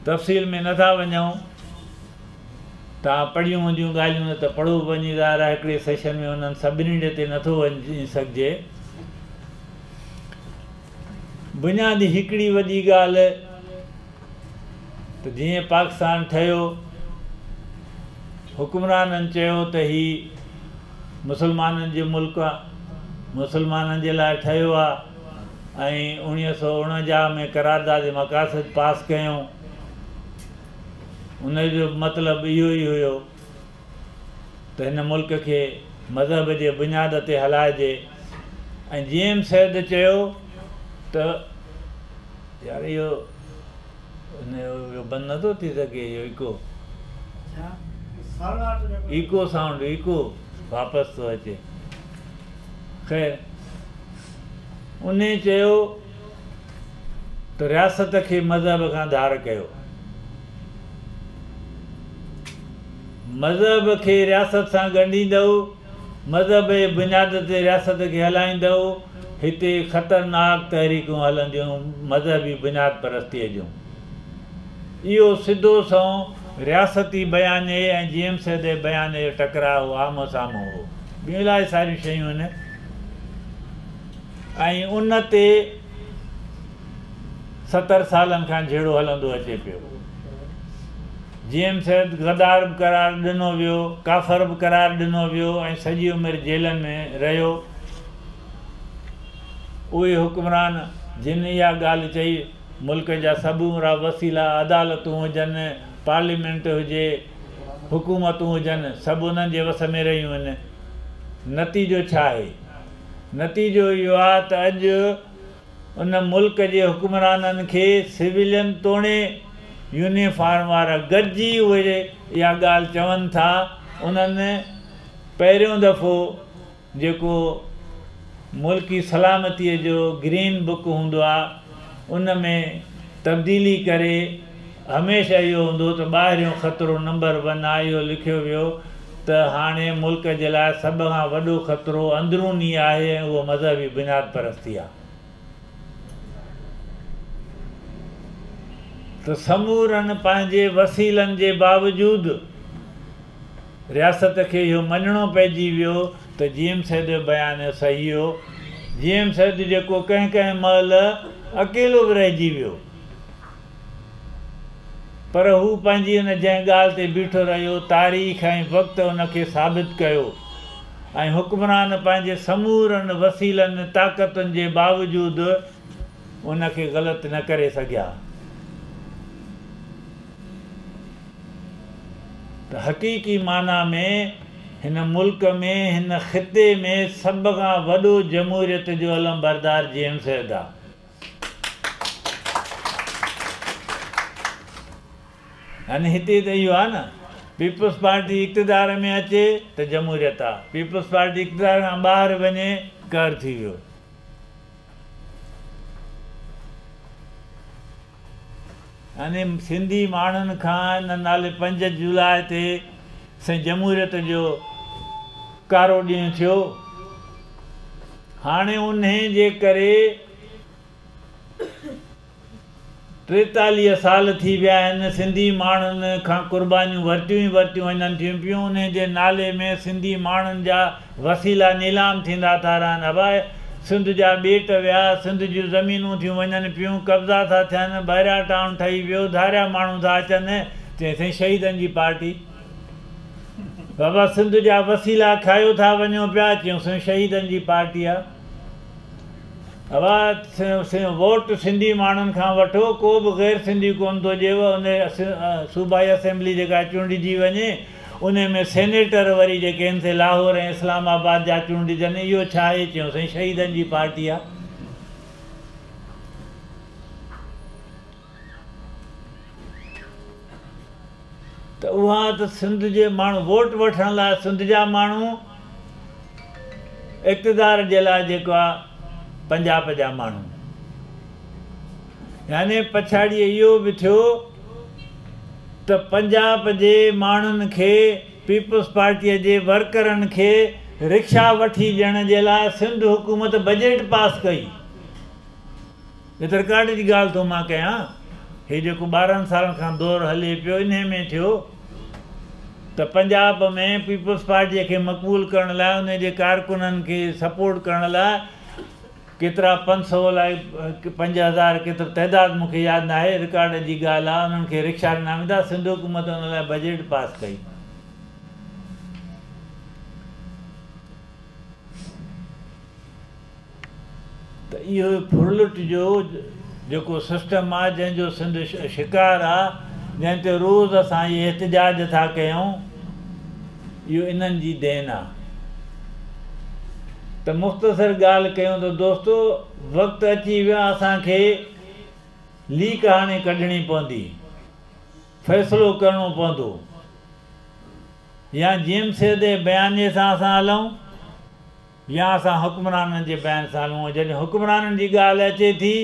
تفصيل ۾ نه ٿا وڃون. توهان پڙهيون هونديون ڳالهيون نه ته پڙهو به وڃي ظاهر آهي هڪڙي سيشن ۾ انهن سڀني ڏي تي نه ٿو وڃي سگهجي. بنيادي هڪڙي وڏي ڳالهه ته جيئن پاڪستان ٺهيو، حڪمرانن چيو ته هي مسلمانن جو ملڪ آ، مسلمانن جي لاء ٺهيو آ ۽ 1949 ۾ قرارداد مقاصد پاس ڪيائون، ان جو مطلب اهو ئي هيو. ته هن ملڪ کي مذهب جي بنياد تي هلائجي ۽ جي ايم سيد چيو ته يار اهو اهو بند نٿو ٿي سگهي اهو ايڪو ايڪو سائونڊ ايڪو واپس ٿو اچي خير انهي چيو ته رياست کي مذهب کان ڌار ڪيو. مذهب کي رياست سان ڳنڍيندؤ، مذهب جي بنياد تي رياست کي هلائيندؤ، هتي خطرناڪ تحريڪون هلنديون مذهبي بنياد پرستيء جون. اهو سڌو سنئون رياستي بيانيي ۽ جي ايم سيد جي بيانيي جو ٽڪراء هو، آمهون سامهون هو. ٻيون الاهي ساريون شيون آهن ۽ ان تي 70 سالن کان جهيڙو هلندو اچي پيو. جي ايم سيد غدار به قرار ڏنو ويو، ڪافر به قرار ڏنو ويو ۽ سڄي عمر جيلن ۾ رهيو. اهي حڪمران جن اها ڳالهه چئي، ملڪ جا سمورا وسيلا، عدالتون هجن، پارليمينٽ هجي، حڪومتون هجن، سڀ انهن جي وس ۾ رهيون آهن. نتيجو ڇا آهي؟ نتيجو اهو آهي ته اڄ ان ملڪ جي حڪمرانن کي سويلين توڻي يونيفارم وارا گڏجي اهي اها ڳالهه چون ٿا، انهن پهريون دفعو جيڪو ملڪي سلامتيء جو گرين بڪ هوندو آ ان ۾ تبديلي ڪري هميشه اهو هوندو ته ٻاهريون خطرو نمبر ون آ اهو لکيو ويو ته هاڻي ملڪ جي لاء سڀ کان وڏو خطرو اندروني آهي ۽ اهو مذهبي بنياد پرستي آ ته سمورن پنهنجي وسيلن جي باوجود رياست کي اهو مڃڻو پئجي ويو ته جي ايم سيد جو بيان صحيح هو. جي ايم سيد جيڪو ڪنهن ڪنهن مهل اڪيلو به رهجي ويو پر هو پنهنجي ان جنهن ڳالهه تي بيٺو رهيو تاريخ ۽ وقت ان کي ثابت ڪيو ۽ حڪمران پنهنجي سمورن وسيلن طاقتن جي باوجود ان کي غلط نه ڪري سگهيا. ته حقيقي معنيٰ ۾ هن ملڪ ۾ هن خطي ۾ سڀ کان وڏو جمهوريت جو علمبردار جي ايم سيد آ. يعني هتي ته اهو آ نه پيپلز پارٽي اقتدار ۾ اچي ته جمهوريت آ، پيپلز پارٽي اقتدار کان ٻاهر وڃي قهر ٿي ويو. يعني سنڌي ماڻهن کان ان نالي 5 جولاء تي سائين جمهوريت جو ڪارو ڏينهن ٿيو. هاڻي انهي جي ڪري 43 سال ٿي ويا آهن، سنڌي ماڻهن کان قربانيون ورتيون ئي ورتيون وڃن ٿيون پيون، انهي جي نالي ۾ سنڌي ماڻهن جا وسيلا نيلام ٿيندا ٿا رهن، ابا سنڌ جا ٻيٽ ويا، سنڌ جون زمينون ٿيون وڃن پيون، قبضا ٿا ٿين، بحريا ٽائون ٺهي ويو، ڌاريا ماڻهو ٿا اچن، چئين سائين شهيدن جي پارٽي، بابا سنڌ جا وسيلا کايو ٿا وڃو پيا، چيون سائين شهيدن جي پارٽي آ. ابا ووٽ سنڌي ماڻهن کان وٺو، ڪو به غير سنڌي ڪونه ٿو ڏيو، ان صوبائي اسيمبلي جيڪا چونڊجي وڃي انهي ۾ سينيٽر وري جيڪي آهن سي لاهور ۽ اسلام آباد جا چونڊجن، اهو ڇا آهي؟ چيون سائين شهيدن جي پارٽي آ. ته اها ته سنڌ جي ماڻهو ووٽ وٺڻ لاء سنڌ جا ماڻهو اقتدار جي لاء جيڪو آ پنجاب جا ماڻهو يعني پڇاڙيء اهو به ٿيو ته پنجاب جي ماڻهن کي پيپلز پارٽيء جي ورڪرن کي رڪشا وٺي ڏيڻ جي لاء سنڌ حڪومت بجيٽ پاس ڪئي. هي ته رڪارڊ جي ڳالهه ٿو مان ڪيان. هي جيڪو 12 سالن کان دور هلي پيو انهي ۾ ٿيو ته پنجاب ۾ پيپلز پارٽيء کي مقبول ڪرڻ لاء انهي جي ڪارڪنن کي سپورٽ ڪرڻ لاء ڪيترا 500 الائي 5000 ڪيترو تعداد مون کي ياد ناهي رڪارڊ جي ڳالهه آ انهن کي رڪشا ڏنا ويندا سنڌ حڪومت ان لاء بجيٽ پاس ڪئي. ته اهو ڦرلٽ جو جيڪو سسٽم آ جنهن جو سنڌ شڪار آ جنهن تي روز اسان اهي احتجاج ٿا ڪيون اهو انهن جي دين آ. ته مختصر ڳالهه ڪيون ته دوستو وقت اچي ويو آ اسان کي ليڪ هاڻي ڪڍڻي پوندي فيصلو ڪرڻو پوندو يا جي ايم سيد جي بيانيي سان اسان هلون يا اسان حڪمرانن جي بيان سان هلون. جڏهن حڪمرانن جي ڳالهه اچي ٿي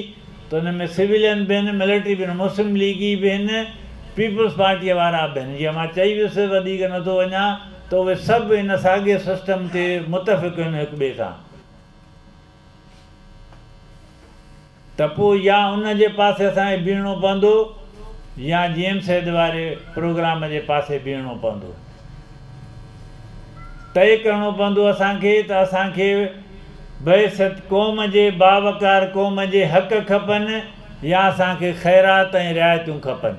ته ان ۾ سويلين به آهن، ملٽري به آهن، مسلم ليگي به آهن، پيپلز پارٽيء وارا به آهن. جيئن مان چئي ويس وڌيڪ نه ٿو وڃان ته اهي سڀ ان ساڳئي سسٽم تي متفق آهن هڪ ٻئي سان. ته پوء يا ان جي پاسي اسان کي بيهڻو پوندو يا جي ايم سيد واري پروگرام جي پاسي بيهڻو پوندو. طئي ڪرڻو پوندو اسان کي ته اسان کي بحيثيت قوم جي باوقار قوم جي حق کپن يا اسان کي خيرات ۽ رعايتون کپن.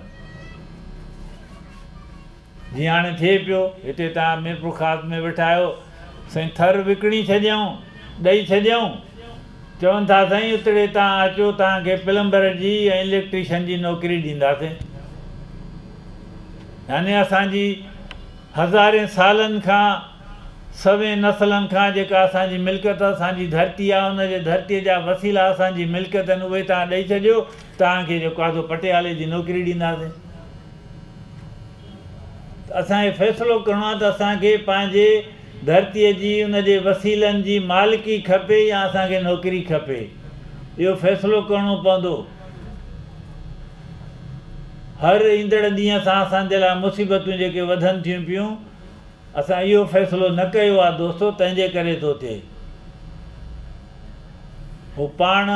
جيئن هاڻي ٿئي پيو، هتي توهان ميرپورخاص ۾ ويٺا آهيو، سائين ٿر وڪڻي ڇڏيائون، ڏئي ڇڏيائون، چون ٿا سائين اتڙي توهان اچو توهان کي پلمبر جي ۽ اليڪٽريشن جي نوڪري ڏينداسين. يعني اسان جي هزارين سالن کان، سوين نسلن کان جيڪا اسان جي ملڪيت اسان جي ڌرتي آهي، ان جي ڌرتيء جا وسيلا اسان جي ملڪيت آهن، اهي توهان ڏئي ڇڏيو، توهان کي جيڪو آهي سو پٽيوالي جي نوڪري ڏينداسين. ته اسان کي فيصلو ڪرڻو آهي ته اسان کي پنهنجي ڌرتيء جي، ان جي وسيلن جي مالڪي کپي يا اسان کي نوڪري کپي؟ اهو فيصلو ڪرڻو پوندو. هر ايندڙ ڏينهن سان اسان جي لاء مصيبتون جيڪي وڌن ٿيون پيون، اسان اهو فيصلو نه ڪيو آهي دوستو، تنهن جي ڪري ٿو ٿئي. هو پاڻ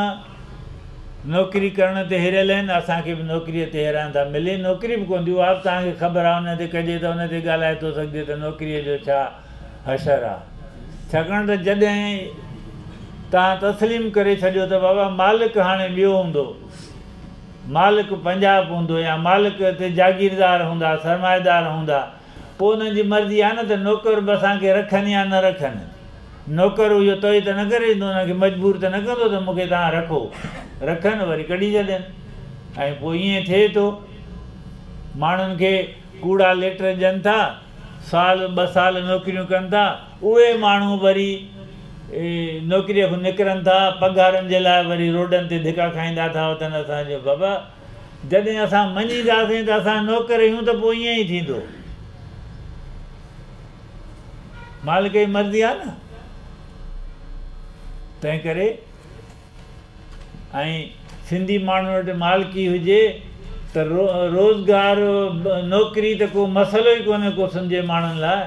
نوڪري ڪرڻ تي هريل آهن، اسان کي به نوڪريء تي هيرائن ٿا. ملي نوڪري به ڪونه ٿي، اها به توهان کي خبر آهي، ان تي ڪجي ته ان تي ڳالهائي ٿو سگهجي ته نوڪريء جو ڇا حشر آهي. ڇاڪاڻ ته جڏهن توهان تسليم ڪري ڇڏيو ته بابا مالڪ هاڻي ٻيو هوندو، مالڪ پنجاب هوندو يا مالڪ هتي جاگيردار هوندا، سرمائيدار هوندا، پوء انهن جي مرضي آهي نه ته نوڪر به اسان کي رکن يا نه رکن. نوڪر اهو طئي ته نه ڪري ڏيندو، انهن کي مجبور ته نه ڪندو ته مون کي توهان رکو. رکن وري ڪڍي ڇڏين ۽ پوء ائين ٿئي ٿو. ماڻهن کي ڪوڙا ليٽر ڏين ٿا، سال ٻه سال نوڪريون ڪن ٿا، اهي ماڻهو وري نوڪريء کان نڪرن ٿا، پگهارن جي لاء وري روڊن تي ڌڪا کائيندا ٿا وتن. اسان جو بابا جڏهن اسان مڃينداسين ته اسان نوڪر آهيون ته پوء ائين ئي ٿيندو. مالڪ جي مرضي آهي نه. تنهن ڪري ۽ سنڌي ماڻهن وٽ مالڪي هجي ته روزگار نوڪري ته ڪو مسئلو ئي ڪونهي ڪو سنڌ جي ماڻهن لاء.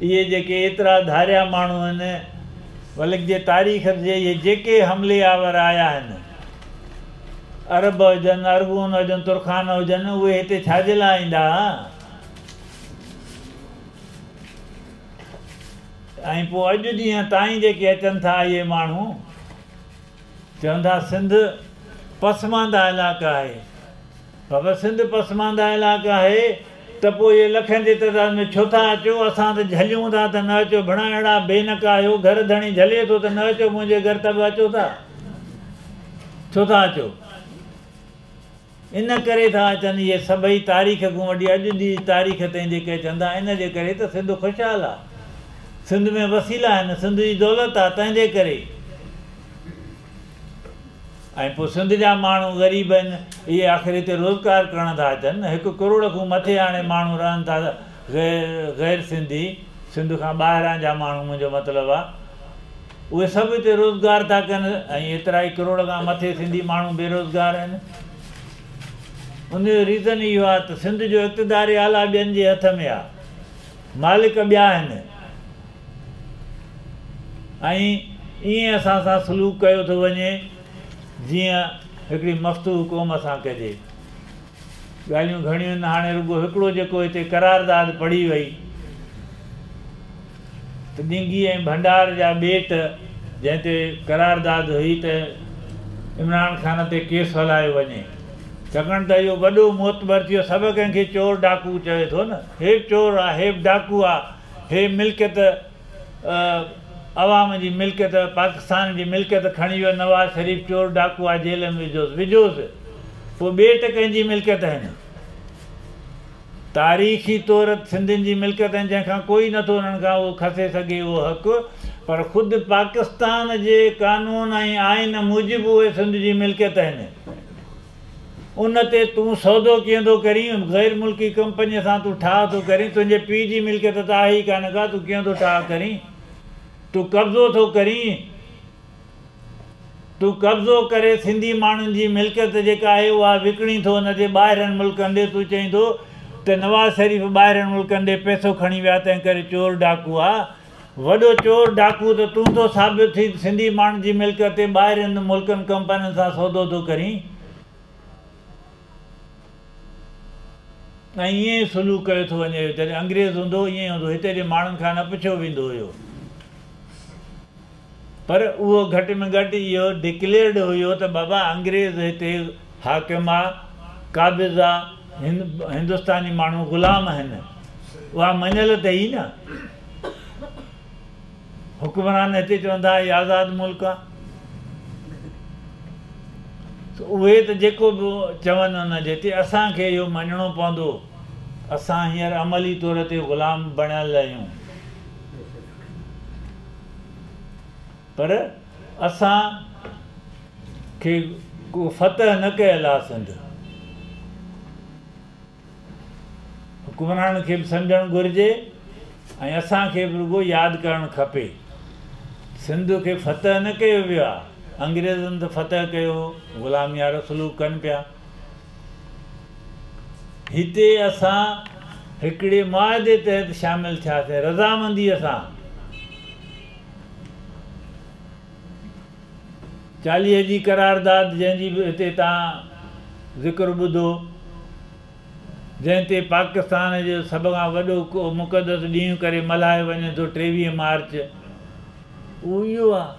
اهي جيڪي ايترا ڌاريا ماڻهو آهن، ملڪ جي تاريخ جي اهي جيڪي حملي آور آيا آهن، عرب هجن، ارغون هجن، ترخان هجن، اهي هتي ڇا جي لاء ايندا ها؟ ۽ پوء اڄ ڏينهن تائين جيڪي اچن ٿا اهي ماڻهو چون ٿا سنڌ پسمانده علائقه آهي. بابا سنڌ پسمانده علائقه آهي ته پوء اهي لکن جي تعداد ۾ ڇو ٿا اچو، اسان ته جهليون ٿا ته نه اچو، ڀڻا اهڙا بي نڪا آهيو، گهر ڌڻي جهلي ٿو ته نه اچو منهنجي گهر ته به اچو ٿا، ڇو ٿا اچو؟ ان ڪري ٿا اچن اهي سڀئي تاريخ کان وٺي اڄ جي تاريخ تائين جيڪي اچن ٿا ان جي ڪري ته سنڌ خوشحال آهي، سنڌ ۾ وسيلا آهن، سنڌ جي دولت آهي تنهن جي ڪري. ۽ پوء سنڌ جا ماڻهو غريب آهن، اهي آخر هتي روزگار ڪرڻ ٿا اچن. هڪ ڪروڙ کان مٿي هاڻي ماڻهو رهن ٿا غير سنڌي، سنڌ کان ٻاهران جا ماڻهو منهنجو مطلب آ، اهي سڀ هتي روزگار ٿا ڪن ۽ ايترا ئي ڪروڙ کان مٿي سنڌي ماڻهو بيروزگار آهن. ان جو ريزن اهو آ ته سنڌ جو اقتدار اعليٰ ٻين جي هٿ ۾ آ، مالڪ ٻيا آهن. ۽ ائين اسان سان سلوڪ ڪيو ٿو وڃي جيئن هڪڙي مفتوح قوم سان ڪجي. ڳالهيون گهڻيون آهن، هاڻي رڳو هڪڙو جيڪو هتي قرارداد پڙهي وئي ته ڏنگي ۽ ڀنڊار جا ٻيٽ جنهن تي قرارداد هئي ته عمران خان تي ڪيس هلايو وڃي ڇاڪاڻ ته اهو وڏو معتبر ٿي ويو سڀ ڪنهن کي چور ڊاڪو چوي ٿو نه هي به چور آ هي به ڊاڪو آ هي ملڪيت عوام جي ملڪيت پاڪستان جي ملڪيت کڻي ويو نواز شريف چور ڊاڪو آ جيل ۾ وجهوس وجهوس پوء ٻيٽ ڪنهن جي ملڪيت آهن تاريخي طور سنڌين جي ملڪيت آهن جنهن کان ڪوئي نٿو انهن کان اهو کسي سگهي اهو حق پر خود پاڪستان جي قانون ۽ آئين موجب اهي سنڌ جي ملڪيت آهن. ان تي تون سودو ڪيئن ٿو ڪرين؟ غير ملڪي ڪمپنيء سان تون ٺاهه ٿو ڪرين، تنهنجي پيء جي ملڪيت ته آهي ئي ڪانه ڪا، تون ڪيئن ٿو ٺاهه ڪرين؟ تون قبضو ٿو ڪرين، تون قبضو ڪري سنڌي ماڻهن جي ملڪيت جيڪا آهي اها وڪڻين ٿو ان تي ٻاهرين ملڪن ڏي، تون چئين ٿو ته نواز شريف ٻاهرين ملڪن ڏي پئسو کڻي ويا تنهن ڪري چور ڊاڪو آ. وڏو چور ڊاڪو ته تون ٿو ثابت ٿين، سنڌي ماڻهن جي ملڪيت تي ٻاهرين ملڪن ڪمپنين سان سودو ٿو ڪرين ۽ ائين ئي سلوڪ ڪيو ٿو وڃي. جڏهن انگريز هوندو هو ائين ئي هوندو هو، هتي جي ماڻهن کان نه پڇيو ويندو هيو، پر اهو گهٽ ۾ گهٽ اهو ڊڪليئرڊ هيو ته بابا انگريز هتي حاڪم آ، قابض آ، هندستاني ماڻهو غلام آهن. اها مڃيل ته هئي نه. حڪمران هتي چوندا هي آزاد ملڪ آ. سو اهي ته جيڪو به چون ان جي تي اسان کي اهو مڃڻو پوندو. اسان هينئر عملي طور تي غلام بڻيل آهيون. پر اسان کي ڪو فتح نه ڪيل آ سنڌ. حڪمرانن کي به سمجهڻ گهرجي ۽ اسان کي به رڳو ياد ڪرڻ کپي. سنڌ کي فتح نه ڪيو ويو آ. انگريزن ته فتح ڪيو هو، غلامي وارو سلوڪ ڪن پيا. هتي اسان هڪڙي معاهدي تحت شامل ٿياسين، رضامنديء سان. 40 جي قرارداد جنهن جي به هتي توهان ذڪر ٻڌو، جنهن تي پاڪستان جو سڀ کان وڏو مقدس ڏينهن ڪري ملهايو وڃي ٿو 23 مارچ، اهو اهو آهي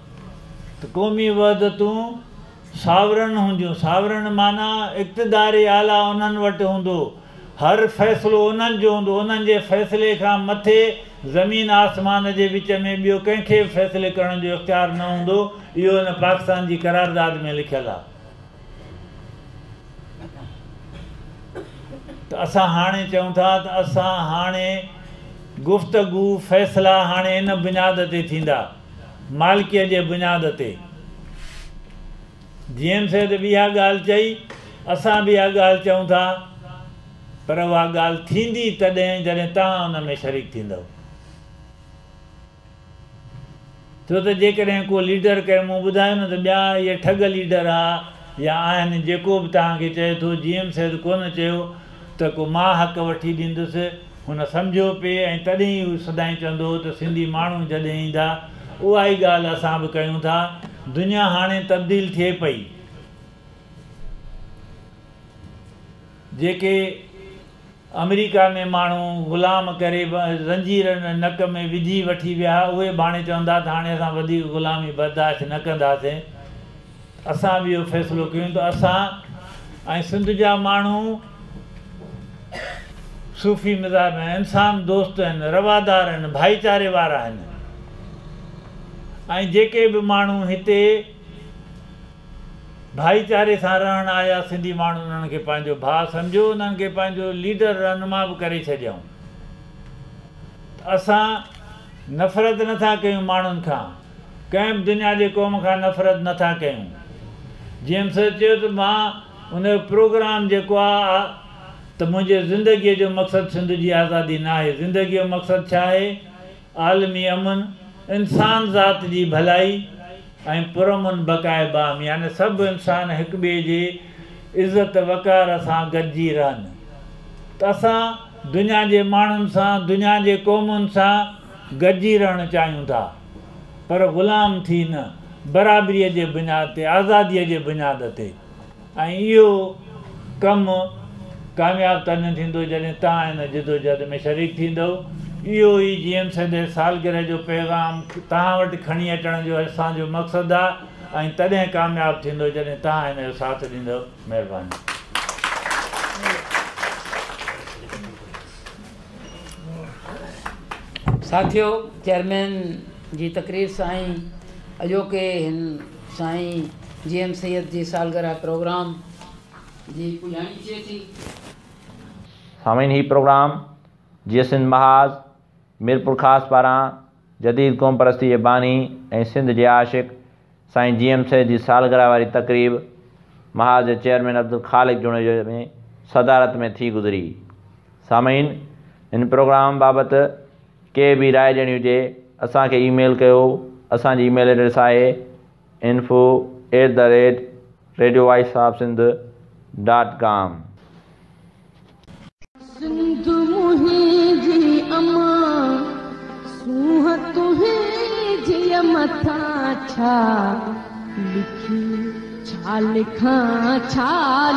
ته قومي وحدتون ساورن هونديون، ساورن معنيٰ اقتدار اعليٰ انهن وٽ هوندو، هر فيصلو انهن جو هوندو، انهن جي فيصلي کان مٿي زمين آسمان جي وچ ۾ ٻيو ڪنهن کي به فيصلي ڪرڻ جو اختيار نه هوندو، اهو ان پاڪستان جي قرارداد ۾ لکيل آهي. ته اسان هاڻي چئون ٿا ته اسان هاڻي گفتگو، فيصلا هاڻي ان بنياد تي ٿيندا، مالڪيء جي بنياد تي. جي ايم سيد به اها ڳالهه چئي، اسان به اها ڳالهه چئون ٿا، پر اها ڳالهه ٿيندي تڏهن جڏهن توهان ان ۾ شريڪ ٿيندؤ. ڇو ته جيڪڏهن ڪو ليڊر ڪنهن مون ٻڌايو نه ته ٻيا اهي ٺڳ ليڊر ها يا آهن جيڪو به توهان کي چئي ٿو جي ايم سيد ڪونه چيو ته ڪو مان حق وٺي ڏيندس هن سمجهيو پئي ۽ تڏهن ئي هو سدائين چوندو هو ته سنڌي ماڻهو جڏهن ايندا اها ئي ڳالهه اسان به ڪيون ٿا دنيا هاڻي تبديل ٿئي پئي جيڪي آمريڪا ۾ ماڻهو غلام ڪري زنجير نڪ ۾ وجهي وٺي ويا اهي به هاڻي چوندا ته هاڻي اسان وڌيڪ غلامي برداشت نه ڪنداسين. اسان به اهو فيصلو ڪيون ته اسان ۽ سنڌ جا ماڻهو صوفي مزاج ۾ انسان دوست آهن، روادار آهن، ڀائيچاري وارا آهن ۽ جيڪي به ماڻهو هتي ڀائيچاري سان رهڻ آيا، سنڌي ماڻهن انهن کي پنهنجو ڀاء سمجهيو، انهن کي پنهنجو ليڊر رهنما به ڪري ڇڏيائون. ته اسان نفرت نه ٿا ڪيون ماڻهن کان، ڪنهن به دنيا جي قوم کان نفرت نه ٿا ڪيون. جي ايم سيد چيو ته مان ان جو پروگرام جيڪو آ ته منهنجي زندگيء جو مقصد سنڌ جي آزادي ناهي، زندگيء جو مقصد ڇا آهي؟ عالمي امن، انسان ذات جي ڀلائي ۽ پرامن بقاء باهمي يعني سڀ انسان هڪ ٻئي جي عزت وقار سان گڏجي رهن ته اسان دنيا جي ماڻهن سان دنيا جي قومن سان گڏجي رهڻ چاهيون ٿا پر غلام ٿي نه برابريء جي بنياد تي آزاديء جي بنياد تي. ۽ اهو ڪم ڪامياب تڏهن ٿيندو جڏهن توهان ان جدوجهد ۾ شريڪ ٿيندؤ. اهو ئي جي ايم سيد جي سالگرهه جو پيغام توهان وٽ کڻي اچڻ جو اسان جو مقصد آ ۽ تڏهن ڪامياب ٿيندو جڏهن توهان ان جو ساٿ ڏيندؤ. مهرباني. ساٿيو چيئرمين جي تقرير سان ئي اڄوڪي هن سائين جي ايم سيد جي سالگرهه پروگرام جي پڄاڻي ٿئي ٿي. سامعين هي پروگرام جيئي سنڌ محاذ ميرپورخاص پاران جديد قومپرستي جي باني ۽ سنڌ جي عاشق سائين جي ايم سيد جي سالگرهه واري تقريب محاذ جي چيئرمين عبدالخالق جوڻيجو جي صدارت ۾ ٿي گذري. سامعين هن پروگرام بابت ڪي به راء ڏيڻي هجي اسان کي اي ميل ڪيو اسان جي اي ميل ايڊريس آهي info@radiovoiceofsindh.com. Sindh منهنجي امان سونهن تنهنجي. मथां छा लिखी, छा लिखां, छा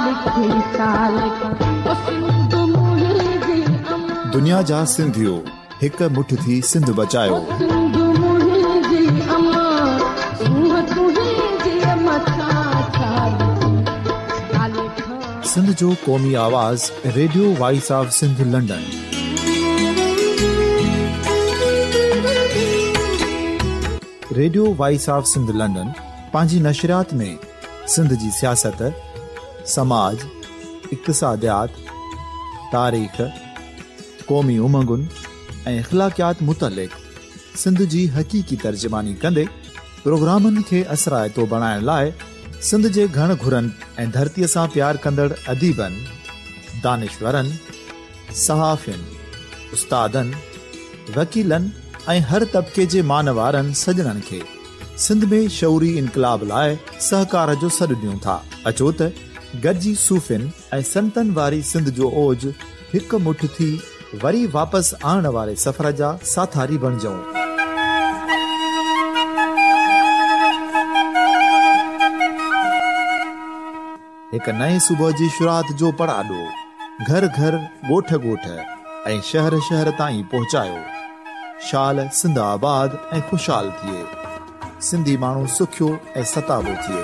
लिखी, छा लिखां, ओ सिंध मुंहिंजी अमां। दुनिया जा सिंधियो, हिक मुठ थी सिंध बचायो। ओ सिंध मुंहिंजी अमां, सूंहं तुंहिंजी मथां छा लिखी, छा लिखां। सिंध जो क़ौमी आवाज़, radio voice of Sindh London. Radio voice of Sindh London पंहिंजी नशरियात में सिंध जी सियासत, समाज, इक़्तिसादियात, तारीख़, क़ौमी उमंगुनि ऐं इख़लाक़ियात मुतालिक़ सिंध जी हक़ीक़ी तर्जुमानी कंदे प्रोग्रामनि खे असराइतो बणाइण लाइ सिंध जे घण घुरनि ऐं धरतीअ सां प्यार कंदड़ अदीबनि, दानिश्वरनि, सहाफ़ियुनि, उस्तादनि, वकीलनि ऐं हर तबिके जे मान वारनि सॼणनि खे सिंध में शऊरी इनकलाब लाइ सहकार जो सॾु ॾियूं था। अचो त गॾिजी सूफ़ियुनि ऐं संतनि वारी सिंध जो ओज हिक मुठ थी वरी वापसि आणण वारे सफ़र जा साथारी बणिजूं। हिक नए सुबह जी शुरुआत जो पड़ाॾो घर घर, ॻोठ ॻोठ ऐं शहर शहर ताईं पहुचायो। शाल सिंध आबाद ऐं ख़ुशहाल थिए, सिंधी माण्हू सुखियो ऐं सताबो थिए।